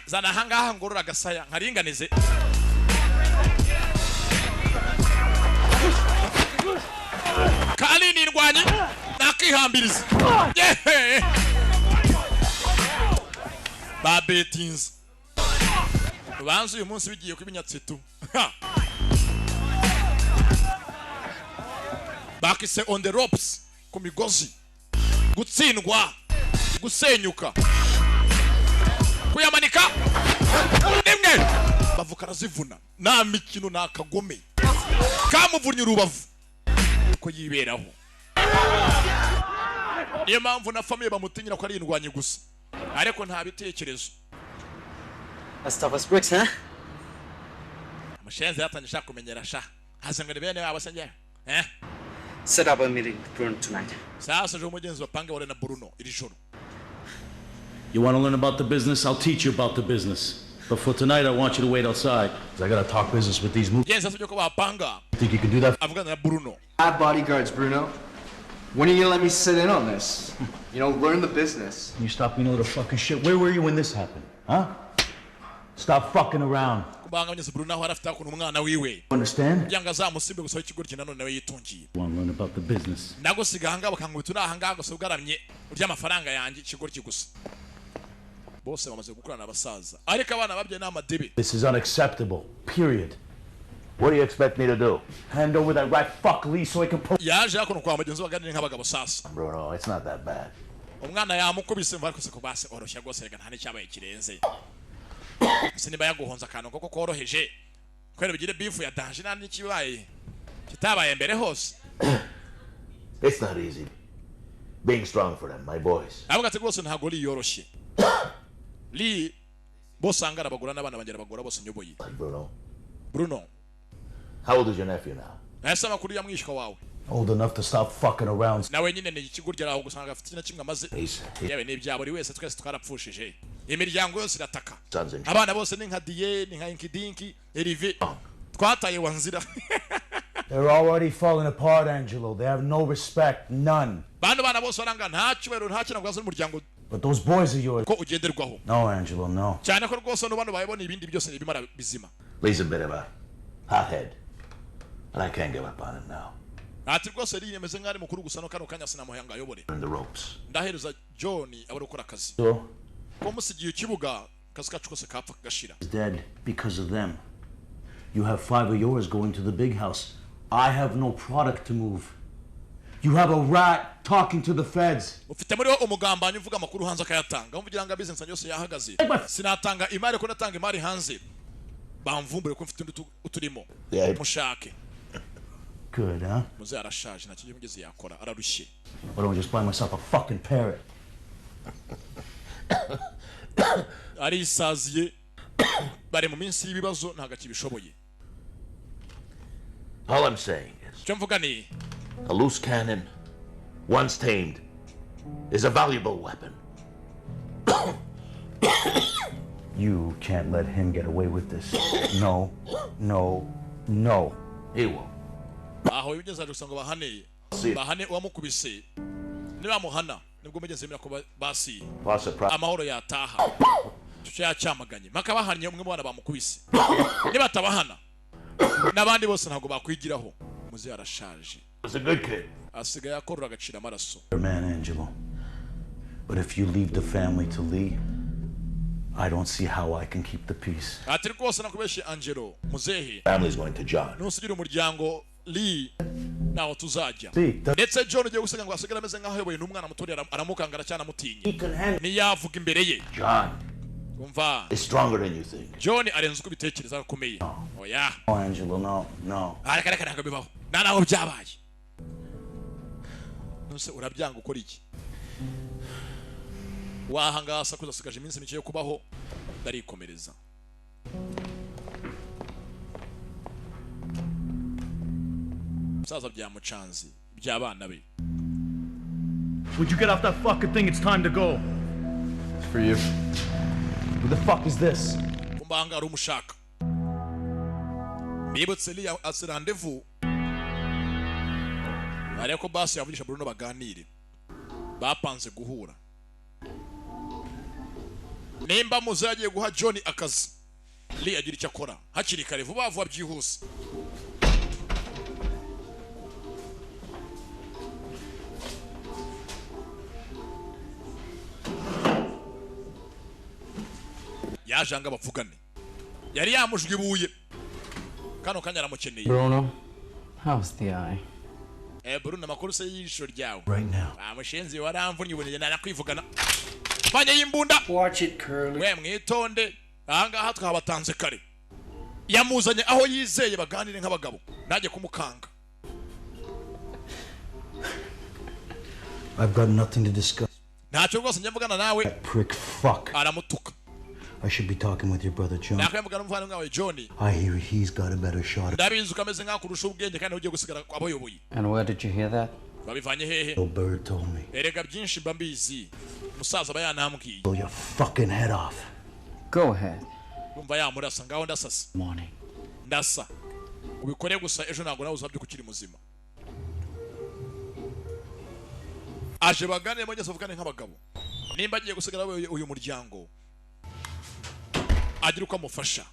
Zana ahangaha ngorora agasaya nkaringanize. Kandi nirwanye nakihambiriza, yehe, babetinze ubanza uyu munsi bigiye kuba inyatsitu. Ha! Bakise on the ropes, ku migozi, gutsindwa, gusenyuka, kuyamanika rimwe bavuka arazivuna. Nta mikino, nta kagome kamuvunnye urubavu uko yiberaho. Niyo mpamvu na famille bamutinyira ko ari indwanyi gusa, ariko nta bitekerezo. That's tough as bricks, huh? Amushenzi yatangiye ashaka kumenyera sha, haza ngo ni bene wabo se njyewe, eh. Set up a meeting with Bruno tonight. Sasa ejo umugenzi bapange wale na Bruno iri joro. You want to learn about the business? I'll teach you about the business. But for tonight, I want you to wait outside. 'Cause I gotta talk business with these movies. Mugenzi asabye ko bapanga Think you can do that? avugana na Bruno. I have bodyguards, Bruno. When are you gonna let me sit in on this? Learn the business. You stop being a little fucking shit. Where were you when this happened? Huh? Stop fucking around. Kubanga mugenzi Bruno aho arafite hakuno umwana wiwe Understand? kugira ngo azamusimbe gusa w'ikigoryi, nanone nawe yitungiye. Want to learn about the business. Nagusiga ahangaha bakankubita uri ahangaha gusa ugaramye urya amafaranga yanjye, ikigoryi gusa. Bose bamaze gukurana abasaza, ariko abana babyaye ni amadebe. This is unacceptable. Period. What do you expect me to do? Hand over that rat fuck Lee so I can pull. Yaje hakuno kwa mugenzi we baganire nk'abagabo sasa. Bruno, it's not that bad. Umwana yamukubise mva, ariko se ko base oroshya rwose, reka nta n'icyabaye kirenze. Ese niba yaguhonze akantu koko koroheje kubera bigire beef ya danger, nta n'ikibaye kitabaye mbere hose. It's not easy being strong for them, my boys. Avuga ati rwose ntabwo ri yoroshye, ri bose angara bagura n'abana banjye bagura bose nyoboye. Bruno. Bruno. How old is your nephew now? Ese amakuru ya mwishywa wawe? Old enough to stop fucking around. Nawe nyine ni ikigoryi aho gusanga afite na kimwe amaze. Yewe, ni ibya buri wese, twese twarapfushije, imiryango yose irataka. Sons in Abana bose ni nka diye, ni nka inkidinki erive twataye wa nzira. They're already falling apart, Angelo. They have no respect, none. Bano bana bose baranga, nta cyubahiro, nta kintu bwaza n'umuryango But those boys are yours. ko ugenderwaho. No, Angelo, no. Cyane ko rwose no bano bayibona, ibindi byose ni ibimara bizima. Lee's a bit of a hothead. And I can't give up on him now. Ati rwose riyemeze nk'ari mukuru gusa, no kano kanya sinamuha ngo ayobore. In the ropes. Ndahereza John aba ukora akazi. So Ko musigiye ikibuga, akazi kacu kose kapfa kagashira. is dead because of them. You have 5 of yours going to the big house. I have no product to move. You have a rat talking to the feds. Ufite muri wo umugambanyi uvuga amakuru hanze akayatanga, umvugira ngo business yose yahagaze, sinatanga imari ko natanga imari hanze bamvumbure ko mfite undi uturimo. Yeah. Mushake. Good, huh? Muze arashaje, nta kintu mugeze yakora, ararushye. Why don't I just buy myself a fucking parrot? Arisaziye, bari mu minsi y'ibibazo, ntabwo akibishoboye. All I'm saying is Icyo mvuga ni a loose cannon, once tamed, is a valuable weapon. You can't let him get away with this. No, no, no. He won't. Aho ibigeze aje gusa ngo bahane Si. bahane uwamukubise. Nibamuhana nibwo mugeze yemera ko basiye Plus a amahoro yataha. Icyo yacyamaganye mpaka bahannye umwe mu bana bamukubise. Nibatabahana n'abandi bose ntabwo bakwigiraho. Muze arashaje. Was a good kid. Asigaye akorora agacira amaraso. You're a man, Angelo. But if you leave the family to Lee, I don't see how I can keep the peace. Ati rwose nakubeshye Angelo muzehe. Family's going to John. Nusigira umuryango Lee, ntaho tuzajya. See, that- Ndetse John ugiye gusiga ngo asigare ameze nk'aho ayoboye n'umwana muto, aramukanga, aracyanamutinye, ntiyavuga imbere ye. John Umva, is stronger than you think. John arenze uko ubitekereza, akomeye. Oya. Oh, Angelo, no, no. Areka reka, ntabwo bibaho, nta naho byabaye. Nuse urabyanga ukora iki wahangaha? Asakuza, asigaje iminsi mike yo kubaho, ndarikomereza. Musaza byamucanze by'abana be. Would you get off that fucking thing? It's time to go. It's for you. Who the fuck is this? Kumbanga ari umushaka. Bibutse Lee ase rendezvous, ariko ko basi yavugisha Bruno baganire, bapanze guhura. Nimba muze yagiye guha John akazi, Lee agira icyo akora hakiri kare, vuba vuba, byihuse. Yaje anga bavugane, yari yamujwe ibuye, kano kanya aramukeneye. Bruno, how's the eye? Eh Bruno, amakuru se y'ijisho ryawe? Right now. Ah mushenzi, waramvunnye, uboneye narakwivugana vanye y'imbunda. Watch it, Curly. We mwitonde, ahangaha twabatanze kare. Yamuzanye aho yizeye baganire nk'abagabo, najye kumukanga. I've got nothing to discuss. Ntacyo rwose njya mvugana nawe. Prick fuck. Aramutuka. I should be talking with your brother John. Nakwiye mvugana n'umuvandimwe wawe John. I hear he's got a better shot. Ndabizi uko ameze nk'aho kurusha ubwenge, kandi ugiye gusigara abayoboye. And where did you hear that? Babivanye hehe? Little bird told me. Erega byinshi mba mbizi, umusaza aba yanambwiye. Blow your fucking head off. Go ahead. Umva, yamurasa, ngaho ndasasa. Morning. Ndasa ubikore gusa, ejo ntabwo nawe uzabyuka ukiri muzima. Aje baganire, mugeze bavugane nk'abagabo. Nimba agiye gusigara ayoboye uyu muryango, agira uko amufasha.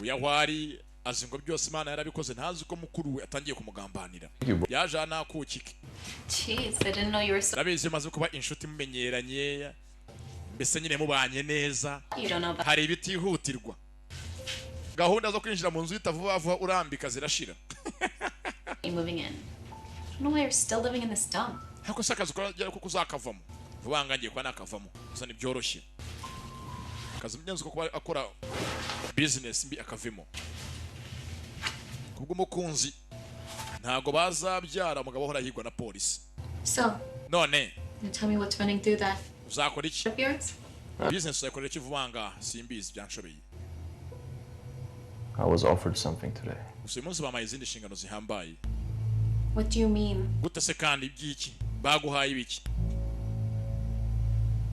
Uyahwari azi ngo byose Imana yarabikoze, ntazi ko mukuru we atangiye kumugambanira. Yaje aha nakukike. Jeez, I didn't know you were so. Ndabizi maze kuba inshuti, mumenyeranye, mbese nyine mubanye neza. You don't know about. Hari ibitihutirwa, gahunda zo kwinjira mu nzu uhita vuba vuba urambika zirashira. You moving in. I don't know why you're still living in this dump. Ariko se akazi ukora kuko uzakavamo vuba nga? Ngiye kuba nakavamo gusa ntibyoroshye. Akazi mugenzi ko kuba akora business mbi akavemo kubw'umukunzi, ntago bazabyara. Umugabo ahora ahigwa na polisi. So, None you tell me what's running through that uzakora iki of yours? Business uzayikorera iki vuba nga? Simbizi, byanshobeye. I was offered something today. Gusa uyu munsi bampaye izindi nshingano zihambaye. What do you mean? Gute se kandi? Iby'iki? Baguhaye ibiki?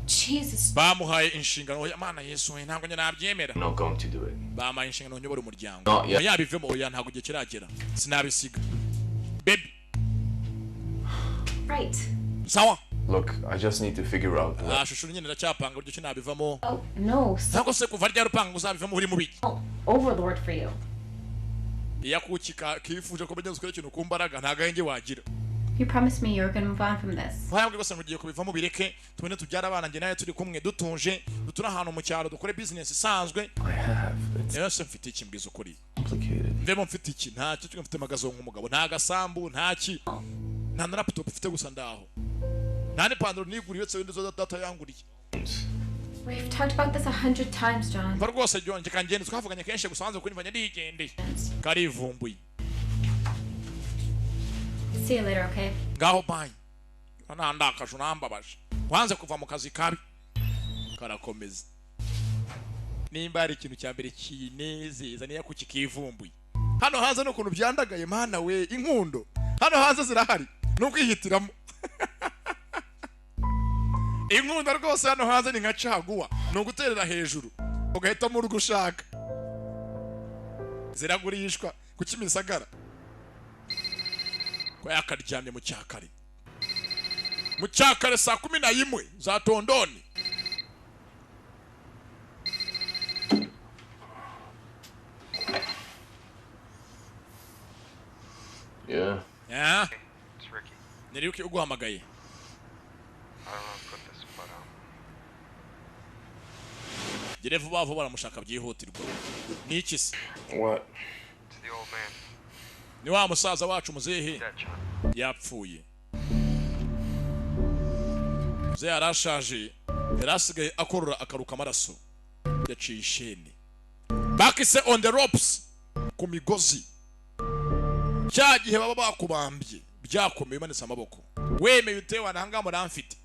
Jesus. Bamuhaye inshingano. Oya Mana Yesu we, ntabwo njye nabyemera. I'm not going to do it. Bampaye inshingano nyobora umuryango. Not yet. Oya bivemo, oya, ntabwo igihe kiragera, sinabisiga baby. Right. Sawa. Look, I just need to figure out what. Ah shushu, nyine ndacyapanga uburyo ki nabivamo. Oh, no. So Ntabwo se kuva ryari upanga ngo uzabivamo? Uri mu biki? overlord for you. Iyo akuki kifuje ko mugenzi ukora ikintu ku mbaraga, nta gahenge wagira. You promised me you were gonna move on from this. Wayambwe rwose ngo ugiye kubivamo, bireke tubone tubyara abana, njye nawe turi kumwe, dutuje, duture ahantu mu cyaro, dukore business isanzwe. I have. It's Rero se mfite iki? Mbwiza ukuri. complicated. Mvemo mfite iki? Ntacyo kimwe mfite, magazo nk'umugabo, nta gasambu, nta ki, nta na laptop mfite, gusa ndaho, nta n'ipantaro niguriye uretse wenda zo data yanguriye. We've talked about this 100 times, John. Mva rwose John, kangende, twavuganye kenshi, gusa wanze kunyumva, ndigendeye, karivumbuye. See you later, okay? Ngaho bye. Nandakaje, unambabaje, wanze kuva mu kazi kabi. Karakomeza. Nimba hari ikintu cya mbere kinezeza niyo kuki kivumbuye hano hanze n'ukuntu byandagaye. Mana we, inkundo hano hanze zirahari, ni ukwihitiramo. Inkundo rwose hano hanze ni nka caguwa, ni uguterera hejuru ugahitamo urwo ushaka. Ziragurishwa ku Kimisagara. Ko yakaryamye mu cyakare, mu cyakare saa 11 za tondoni. Yeah. Yeah. It's Ricky. Ni Ricky uguhamagaye. I don't know how to put this, but Gere vuba vuba, baramushaka byihutirwa. Ni iki se? What? It's the old man. Ni wa musaza wacu muzehe. Dead, John. Yapfuye. Muzehe yarashaje, yari asigaye akorora akaruka amaraso, yaciye isheni. Bakise On the Ropes, ku migozi. Cya gihe baba bakubambye byakomeye, umanitse amaboko, wemeye utewe ahangaha muramfite.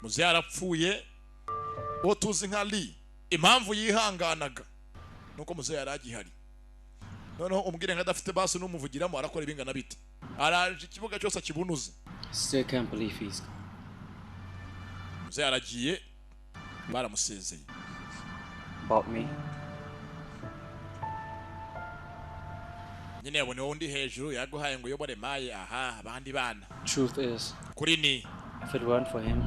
Muzehe yarapfuye. Uwo tuzi nka Lee, impamvu yihanganaga nuko muzehe yari agihari. Noneho umbwire ngo adafite basi n'umuvugiramo, arakora ibingana bite? Araje ikibuga cyose akibunuze. Still can't believe he's gone. Muzehe aragiye, baramusezeye. About me. Nyine yabona undi hejuru yaguhaye ngo uyobore maye aha abandi bana. Truth is, Kuri ni if it weren't for him,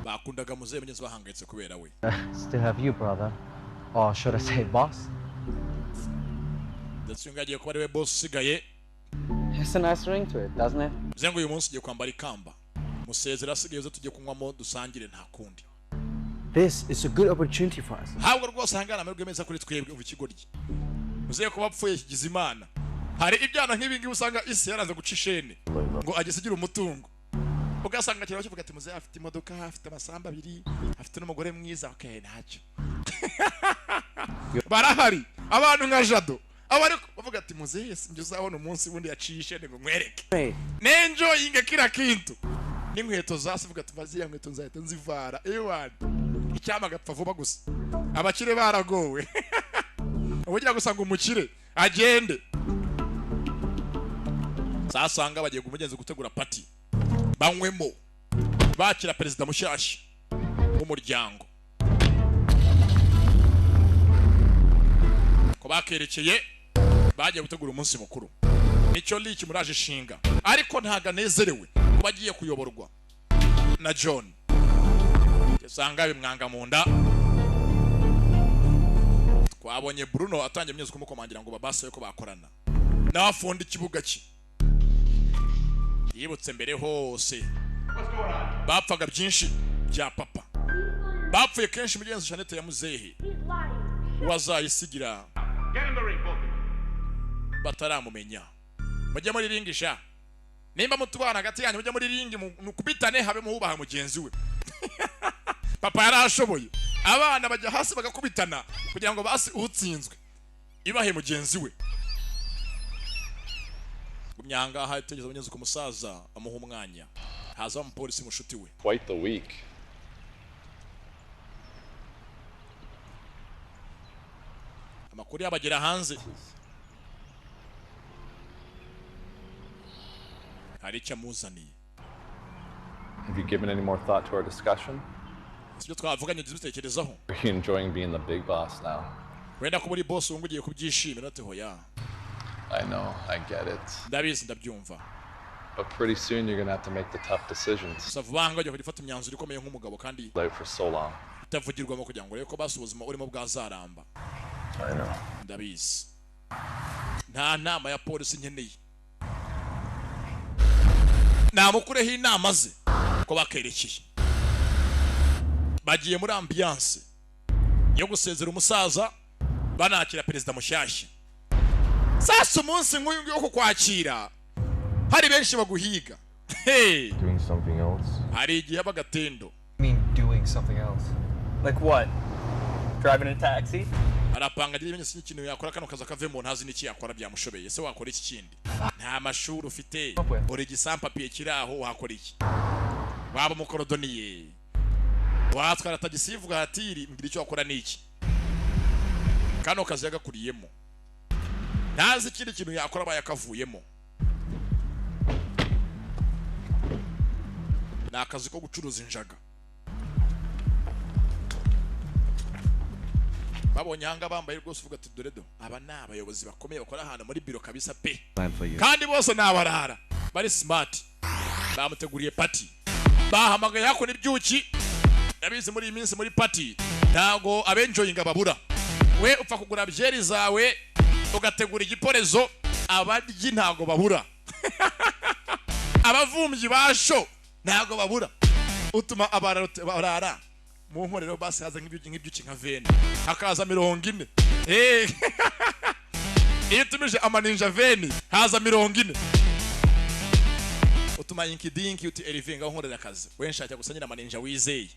bakundaga muzehe, mugenzi bahangayitse kubera we. Still have you, brother. Or should I say, boss? Ndetse uyu nguyu agiye kuba ari we boss usigaye. Has a nice ring to it, doesn't it? Bivuze ngo uyu munsi ugiye kwambara ikamba, musezera asigaye, uze tujye kunywamo dusangire, nta kundi. This is a good opportunity for us. Ntabwo rwose ahangana amahirwe meza kuri twebwe. Umva ikigoryi, muzehe kuba apfuye kigize Imana. Hari ibyana nk'ibi ngibi usanga isi yaranze guca ishene ngo agisigira umutungo, ugasanga kiraba kivuga ati: "Muzehe afite imodoka, afite amasambu abiri, afite n'umugore mwiza, okay, ntacyo." Barahari abantu nka Jado, aba ariko bavuga ati: "Muzehe sinjye uzabona umunsi wundi yaciye ishene ngo nkwereke." Hey, Nenjoyinge kila kintu n'inkweto zasi, vuga ati: "Ziriya nkweto nzahita nzivara ewana." Icyama agapfa vuba gusa. Abakire baragowe, ubugira gusa ngo umukire agende. Sasanga bagiye umugenzi gutegura party, banywemo, bakira perezida mushyashya w'umuryango. Ko bakerekeye bagiye gutegura umunsi mukuru, nicyo liki muraje ishinga, ariko ntago anezerewe kuba agiye kuyoborwa na John. Usanga bimwanga mu nda. Twabonye Bruno atangiye imyezi kumukomangira ngo babase ko bakorana, nawe afunda ikibuga cye. Yibutse mbere hose bapfaga byinshi bya papa, bapfuye kenshi. Mugenzi Jeannette ya muzehe wazayisigira bataramumenya. Mujye muri ring sha, nimba mutubana hagati yanyu, mujye muri ring mukubitane, habe muhubaha mugenzi we. Papa yarashoboye, abana bajya hasi bagakubitana kugira ngo basi utsinzwe ibahe mugenzi we. Gumya itegereza mugenzi ku musaza amuha umwanya, haza umupolisi mushuti we. Quite the week. Amakuru yabagera hanze, hari icyo amuzaniye. Have you given any more thought to our discussion? Sibyo twavuganye bitekerezaho? Are you enjoying being the big boss now? Wenda kuba uri boss wumva ugiye kubyishimira, ati: "Hoya." I know, I get it. Ndabizi, ndabyumva. But pretty soon you're gonna have to make the tough decisions. Gusa vuba aha ngaha ugiye kujya ufata imyanzuro ikomeye nk'umugabo kandi Out for so long. itavugirwamo, kugira ngo urebe ko basi ubuzima urimo bwazaramba. I know. Ndabizi. Nta nama ya polisi nkeneye, namukureho inama ze. Ko bakerekeye, bagiye muri ambiance yo gusezera umusaza, banakira perezida mushyashya. Sasa umunsi nk'uyu nguyu wo kukwakira hari benshi baguhiga. Hey! Doing something else. Hari igihe aba agatendo. I mean, doing something else. Like what? Driving a taxi? Arapanga agira ibimenyetso n'ikintu yakora, kano kazi akavemo, ntazi n'iki yakora, byamushobeye. Ese wakora iki kindi? Nta mashuri ufite, uri igisampapiye kiri aho, wakora iki? Waba umukorodoniye, watwara tagisi vugatiri, mbwira icyo wakora ni iki? Kano kazi yagakuriyemo, ntazi ikindi kintu yakora abaye akavuyemo. Ni akazi ko gucuruza injaga. Babonye ahanga bambaye rwose, uvuga ati dore do, aba ni abayobozi bakomeye bakora ahantu muri biro kabisa pe. Plan for you. Kandi bose ni abarara bari smart. Bamuteguriye party, bahamagaye hakuno ibyuki. Ndabizi muri iyi minsi muri party ntago abenjoyinga babura. We upfa kugura byeri zawe, ugategura igiporezo, abaryi ntago babura, abavumbyi basho ntago babura. Utuma abarara mu nkorero basi haza nk'ibyuki, nk'ibyuki nka 20, hakaza 40. Eh, iyo utumije amaninja 20, haza 40. Utuma inkidinki uti Erive, ngaho nkorera akazi, we nshaka gusa nyina amaninja wizeye,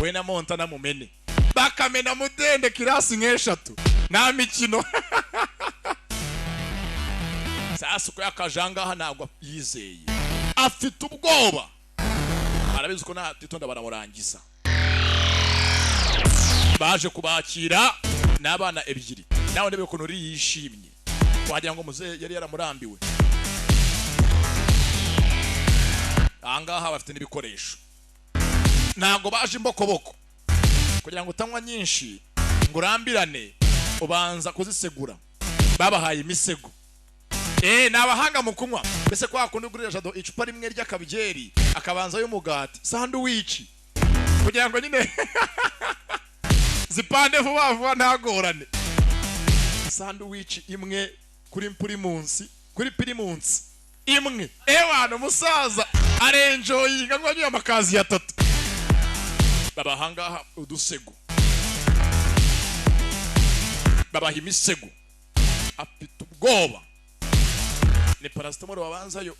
we na Montana mumene, bakamena mudende kirasi nk'eshatu, nta mikino. Sasa uko yakajangaha ntabwo yizeye, afite ubwoba, arabizi ko natitonda baramurangiza. Baje kubakira n'abana ebyiri, nawe ndebe ukuntu uri yishimye, wagira ngo muzehe yari yaramurambiwe. Ahangaha bafite n'ibikoresho, ntabwo baje imbokoboko. Kugira ngo utanywa nyinshi ngo urambirane, ubanza kuzisegura. Babahaye imisego. Eh, ni abahanga mu kunywa. Mbese kwa kundi ugurira Jado icupa rimwe ry'akabyeri, akabanza y'umugati, sandwich, kugira ngo nyine zipande vuba vuba ntagorane. Sandwich imwe kuri pirimunsi, kuri pirimunsi imwe. Ewana umusaza arenjoyinga ngo anywe amakazi atatu. Babahangaha udusego, babaha imisego. Afite ubwoba. Ni paracetamol babanzayo,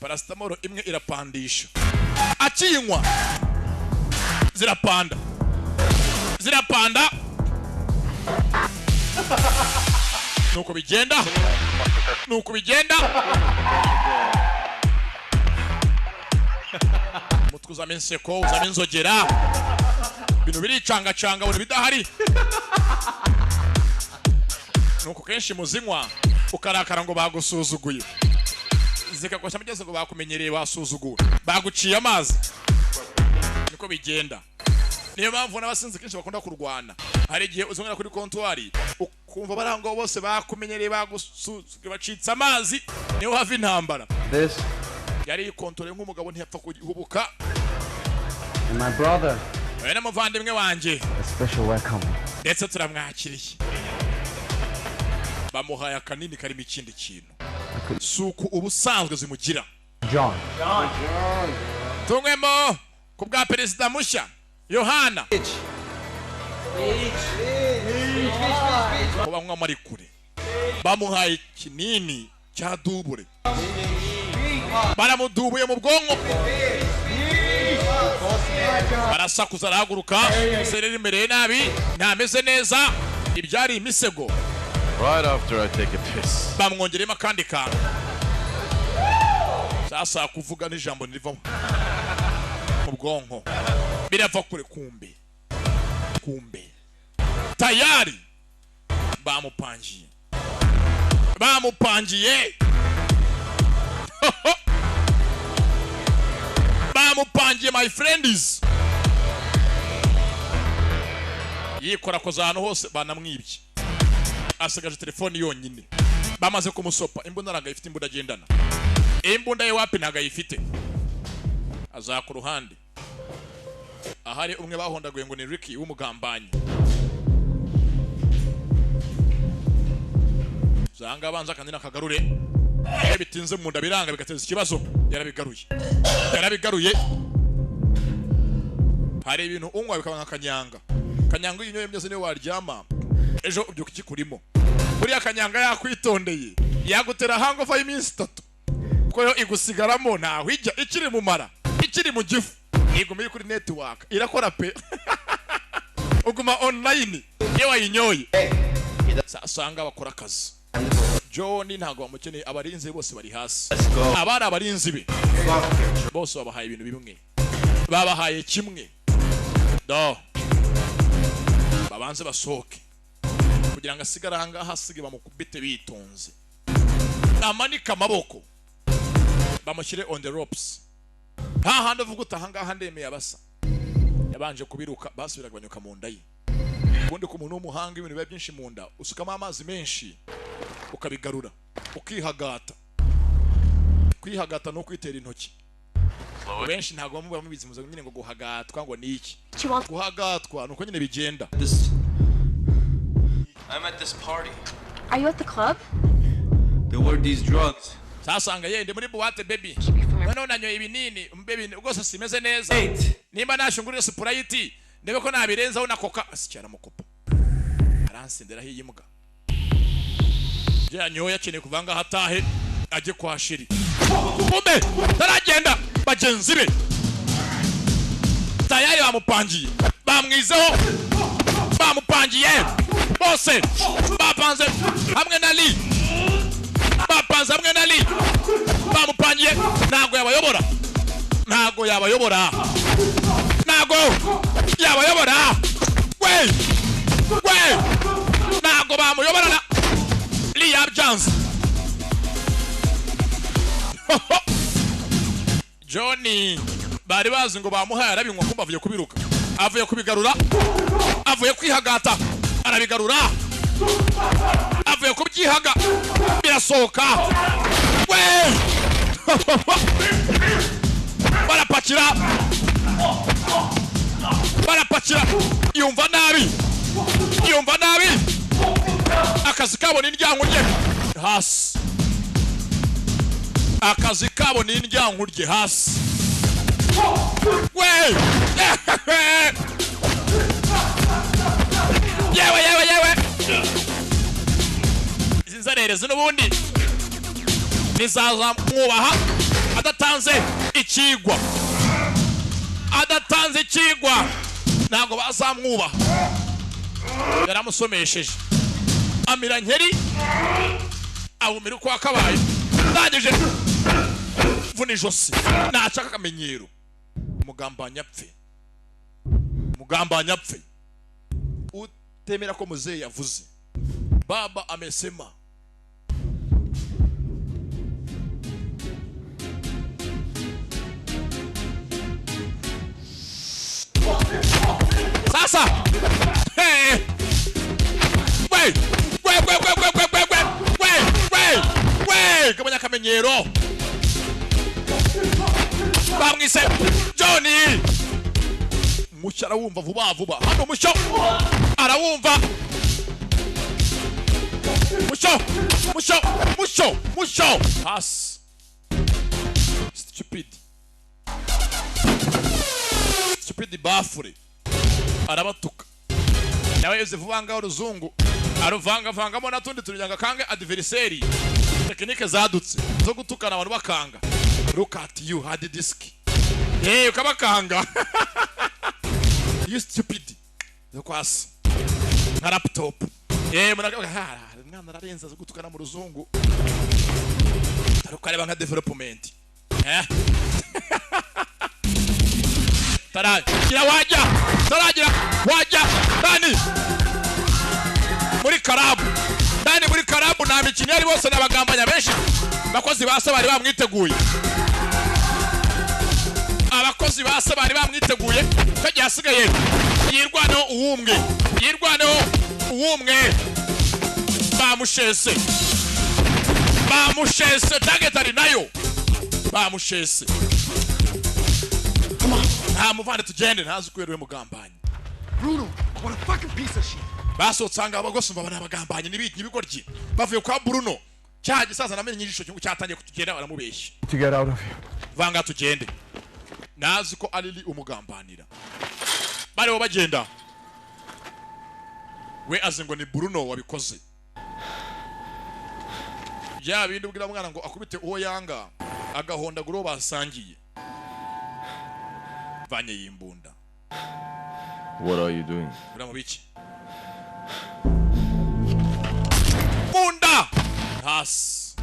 paracetamol imwe irapandisha, akiyinywa zirapanda, zirapanda. Nuko bigenda, nuko bigenda. Umutwe uzamo inseko, uzamo inzogera, ibintu biricangacanga, buri bidahari. Nuko kenshi muzinywa ukarakara ngo bagusuzuguye, zikakwasha mugeze ngo bakumenyereye, basuzuguwe, baguciye amazi. Niko bigenda. Niyo mpamvu n'abasinzi kenshi bakunda kurwana. Hari igihe uzongera kuri kontwari ukumva barango bose bakumenyereye, bagusuzuguye, bacitse amazi, niho hava intambara. This yari yikontore nk'umugabo, ntiyapfa kuhubuka. And my brother, we n'umuvandimwe wanjye, a special welcome. Ndetse turamwakiriye. Bamuhaye akanini karimo ikindi kintu, si uku ubusanzwe zimugira. John. Tunywemo ku bwa perezida mushya Yohana. Ko banywa ari kure. Bamuhaye ikinini cya dubure, baramudubuye mu bwonko, barasakuza, arahaguruka. Sereri imereye nabi, ntameze neza, ibyari imisego. Right after I take a piss. Bamwongeremo akandi kantu. Sasa kuvuga n'ijambo ntirivamo mu bwonko, birava kure. Kumbe, kumbe tayari bamupangiye, bamupangiye, bamupangiye, my friends. Yikorakoza ahantu hose, banamwibye, asigaje telefoni yonyine. Bamaze kumusopa. Imbunda ntabwo ayifite, imbunda agendana, imbunda ye wapi, ntabwo ayifite. Aza ku ruhande ahari umwe bahondaguye ngo ni Ricky w'umugambanyi. Zanga abanza kandi nakagarure. Iyo bitinze mu nda biranga bigateza ikibazo. Yarabigaruye. Yarabigaruye. Hari ibintu unywa bikaba nka kanyanga. Kanyanga iyo unyoye byose niyo waryama. Ejo ubyuka ikikurimo. Buriya kanyanga yakwitondeye. Yagutera hangover y'iminsi 3. Kuko yo igusigaramo ntaho ijya, ikiri mu mara, ikiri mu gifu. Iguma iri kuri network irakora pe. Uguma online iyo wayinyoye. Sasanga bakora akazi. John ntago bamukeneye, abarinzi bose bari hasi. Abari abarinzi be bose babahaye ibintu bimwe, babahaye kimwe. Do babanze basohoke kugira ngo asigare aha ngaha, asige bamukubite bitonze, amanika amaboko bamushyire on the ropes. Nta handi uvuga uti aha ngaha ndemeye abasa. Yabanje kubiruka basubiraga banyuka mu nda ye. Ubundi ku muntu w'umuhanga ibintu biba byinshi mu nda, usukamo amazi menshi ukabigarura, ukihagata. Kwihagata no kwitera intoki. Benshi ntago bamuba mubizi muzo nyine ngo guhagatwa ngo ni iki. Guhagatwa nuko nyine bigenda. I'm at this party. Are you at the club? There were these drugs. Sasanga yende muri boîte baby. Noneho nanyoye ibinini, baby rwose simeze neza. Nimba nashungurira Sprite, ndebe ko nabirenzaho na coca. Sicyara mukopa. Aransendera hiyi muga. Yanyoye akeneye kuvanga hatahe ajye kwa shiri. Kumbe taragenda bagenzi be. Tayari bamupangiye. Bamwizeho. Bamupangiye. Bose bapanze hamwe na Lee. Bapanze hamwe na Lee. Bamupangiye ntago yabayobora. Ntago yabayobora. Ntago yabayobora. We! We! Ntago bamuyobora na Lee yabyanze. Johnny bari bazi ngo bamuhaye arabinywa kumva avuye kubiruka. Avuye kubigarura. Avuye kwihagata. Arabigarura. Avuye kubyihaga. Birasohoka. We! Barapakira. Barapakira. Yumva nabi. Yumva nabi. Akazi kabo ni indyango rye hasi. Akazi kabo ni indyango rye hasi. We! Yewe yewe yewe. Izi nzererezi n'ubundi nizaza mwubaha adatanze ikigwa. Adatanze ikigwa ntabwo bazamwubaha. Yaramusomesheje amira nkeri awumira uko akabaye. Ndangije mvuna ijosi nacaka akamenyero. Mugambanya apfe. Mugambanya apfe. Utemera ko muzee yavuze. Baba amesema. Sasa. Hey. Wey. Wey wey wey wey wey wey wey wey wey. Gabanya akamenyero. Bamwise Johnny. Mucyo arawumva vuba vuba. Hano mucyo arawumva. Mucyo, mucyo, mucyo, mucyo. Pass. Stupid. Stupid bafure. Arabatuka. Nawe yoze vubanga uruzungu. Aruvanga vangamo natundi turyanga kange adversary. Tekinike zadutse zo gutukana abantu bakanga. Look at you hard disk. Eh ukabakanga. You stupid. Zokwasi. Nka laptop. Eh murakaga ha mwana ararenza zo gutukana mu ruzungu. Tarukareba nka development. Eh. Taragira wajya. Taragira wajya. Dani. Muri karabu. Dani muri karabu na mikino yari bose nabagambanya benshi. Bakozi basa bari bamwiteguye. Abakozi basa bari bamwiteguye. Kagiye asigaye yirwaneho uwumwe. Yirwaneho uwumwe. Bamushese. Bamushese target ari nayo. Bamushese. Nta muvande tugende ntazi ko yari mugambanyi. Bruno, what a fucking piece of shit. Basohotse ahangaha bagosumva bari abagambanye n'ibigoryi bavuye kwa Bruno, cya gisaza namenye ijisho cyungu cyatangiye kutugenda, baramubeshya. To get out of here. Vanga tugende, nazi ko Alili umugambanira. Bariho bagenda, we azi ngo ni Bruno wabikoze. Bya bindi ubwira mwana ngo akubite uwo yanga, agahondagura uwo basangiye. Vanye yimbunda. What are you doing? Uri mu biki? Bunda hasi,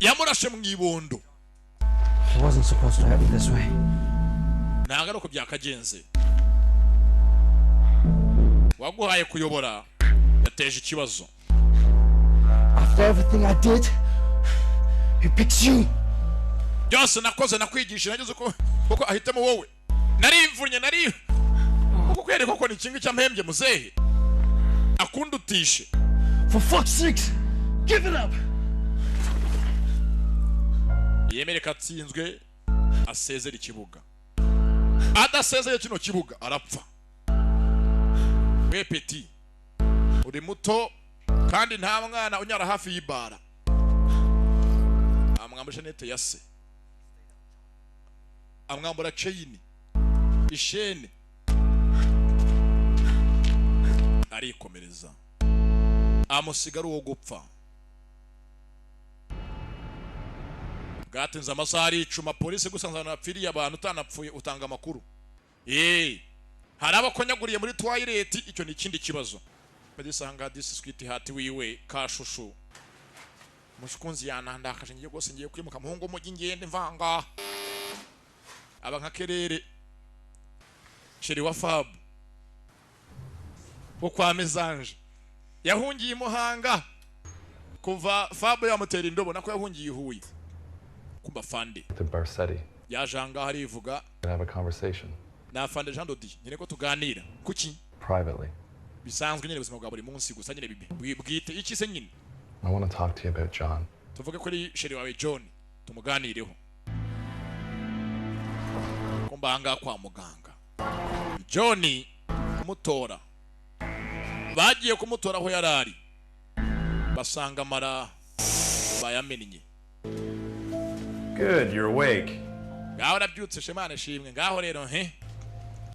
yamurashe mu ibondo. It wasn't supposed to happen this way. Ntabwo ari uko byakagenze. Waguhaye kuyobora yateje ikibazo. After everything I did, he picks you. Byose nakoze, nakwigisha, nageze uko kuko ahitamo wowe. Narimvunnye, nari kuko kwereka ko ni kimwe cyampembye muzehe akundutishe. For fuck's sakes, give it up. Yemere ko atsinzwe, asezera ikibuga. Adasezeye kino kibuga arapfa. We petit, uri muto kandi nta mwana unyara hafi y'ibara. Amwambura chaînette ya se, amwambura chain, ishene, arikomereza, amusigara uwo gupfa. Bwatinze amasaha aricuma, polisi gusanze abantu bapfiriye abantu, utanapfuye utanga amakuru. Hari abakonyaguriye muri toilet, icyo ni ikindi kibazo. Badisanga disi sweet heart wiwe kashushu mushukunzi yanandakaje, ngiye rwose, ngiye kwimuka muhungu mujyi, ngende mvanga aba nka kerere chéri wa Fab wo kwa Mezanje yahungiye i Muhanga kuva Fab yamutera indobo, nako yahungiye i Huye kumba fande. To Barsetti. Yaje ahangaha arivuga. And have a conversation. Na afande Jean Dodi nyine ko tuganira kuki? Privately. Bisanzwe nyine, ubuzima bwa buri munsi gusa nyine bwite iki se nyine. I want to talk to you about John. Tuvuge kuri chéri wawe John, tumuganireho. Ko mbanga kwa muganga John kumutora, bagiye kumutora aho yarari basanga amara bayamennye. Good, you're awake. Ngaho nabyutse, shemana shimwe. Ngaho rero he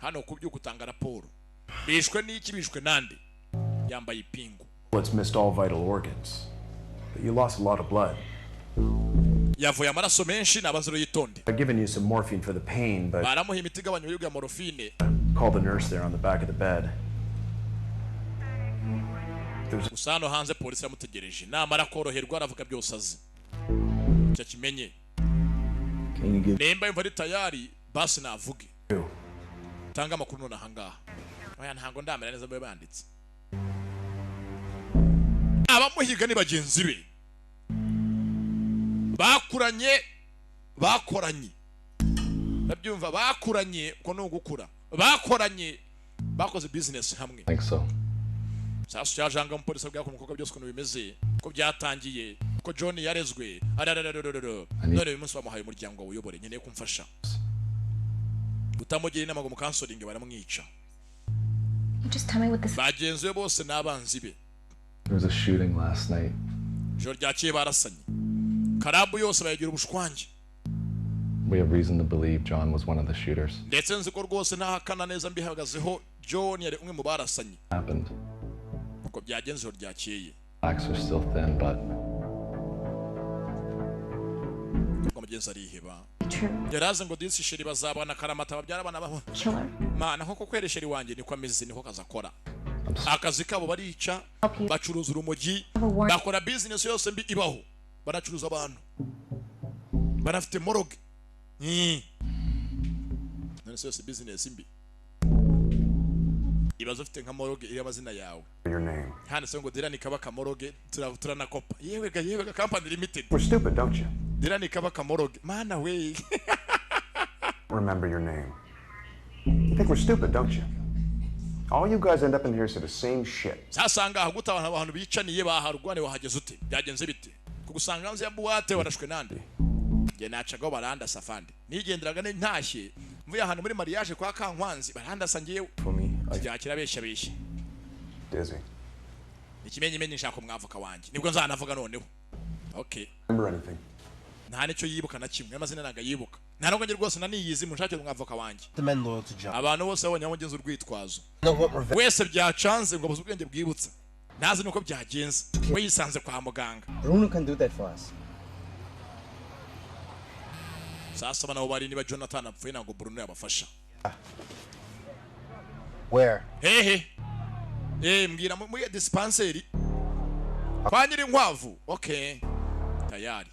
hano kubyuka utanga raporo, bishwe n'iki, bishwe nande? Yambaye ipingu. Bullets missed all vital organs, but you lost a lot of blood. Yavuye amaraso menshi, nabanze yitonde. I've given you some morphine for the pain, but Baramuha imiti igabanya uburibwe ya morphine. call the nurse there on the back of the bed. There's Gusa hano hanze polisi iramutegereje, namara koroherwa aravuga byose azi, icyo akimenye. Can you give Nimba yumva ari tayari, basi navuge, tanga amakuru none ahangaha. Oya, ntabwo ndamera neza. Babe banditse abamuhiga ni bagenzi be bakuranye, bakoranye, babyumva, bakuranye ko ni ugukura, bakoranye, bakoze business hamwe. Think so. Sasu cyajanga umupolisi abwira ko umukobwa byose ukuntu bimeze, ko byatangiye, ko John yarezwe arararararara. None uyu munsi bamuhaye umuryango wuyobore, nkeneye kumfasha. Utamugira inama ngo mucounselinge, baramwica. You just tell me what this. Bagenzi be bose ni abanzi be. There was a shooting last night. Ijoro ryakeye barasanye, club yose bayigira ubushwange. We have reason to believe John was one of the shooters. Ndetse nzi ko rwose ntahakana neza mbihagazeho, John yari umwe mu barasanye. Happened. Uko byagenze ijoro ryakeye. Facts are still thin, but Ubwo mugenzi ariheba, yarazi ngo disi chéri bazabana karamata, babyara abana babo. Killer. Mana, nko kwera chéri wanjye niko ameze, niko kazi akora. Akazi kabo barica, bacuruza urumogi, bakora business yose mbi ibaho, banacuruza abantu, banafite morgue. None se yose business mbi ibazo ufite nka morgue iriho amazina yawe. Your name. Handitseho ngo Dirani Kabaka Morgue, turanakopa. Yewe ga yewe ga, company limited. We're stupid, don't you? Dirani Kabaka Morgue, mana we. Remember your name. You think we're stupid, don't you? All you guys end up in here say the same shit. Sasa ngaha gute abantu bicaniye baharwane, wahageze ute? Byagenze bite kugusanga hanze ya boîte? Warashwe nande? Njye nacagaho barandasa afande, nigenderaga ntashye mvuye ahantu muri mariage kwa Kankwanzi, barandasa ngewe. For me. Byakira besha besha. Dizzy. Ikimenyimenyi nshaka umwavoka wanjye, nibwo nzanavuga noneho. Okay. Remember anything? Nta nicyo yibuka na kimwe, amazina ntago yibuka. Nta nubwo njye rwose naniyizi, munshakire umwavoka wanjye. The men loyal to John. Abantu bose babonye amugenza urwitwazo. No want revenge. Wese byacanze ngo abuze ubwenge bwibutsa, ntazi nuko byagenze, we yisanze kwa muganga. Bruno can do that for us. Sasa nabo bari niba Jonathan apfuye ntabwo Bruno yabafasha. Where? Hehe, mbwira muri dispensary kwa nyiri inkwavu. Okay, tayari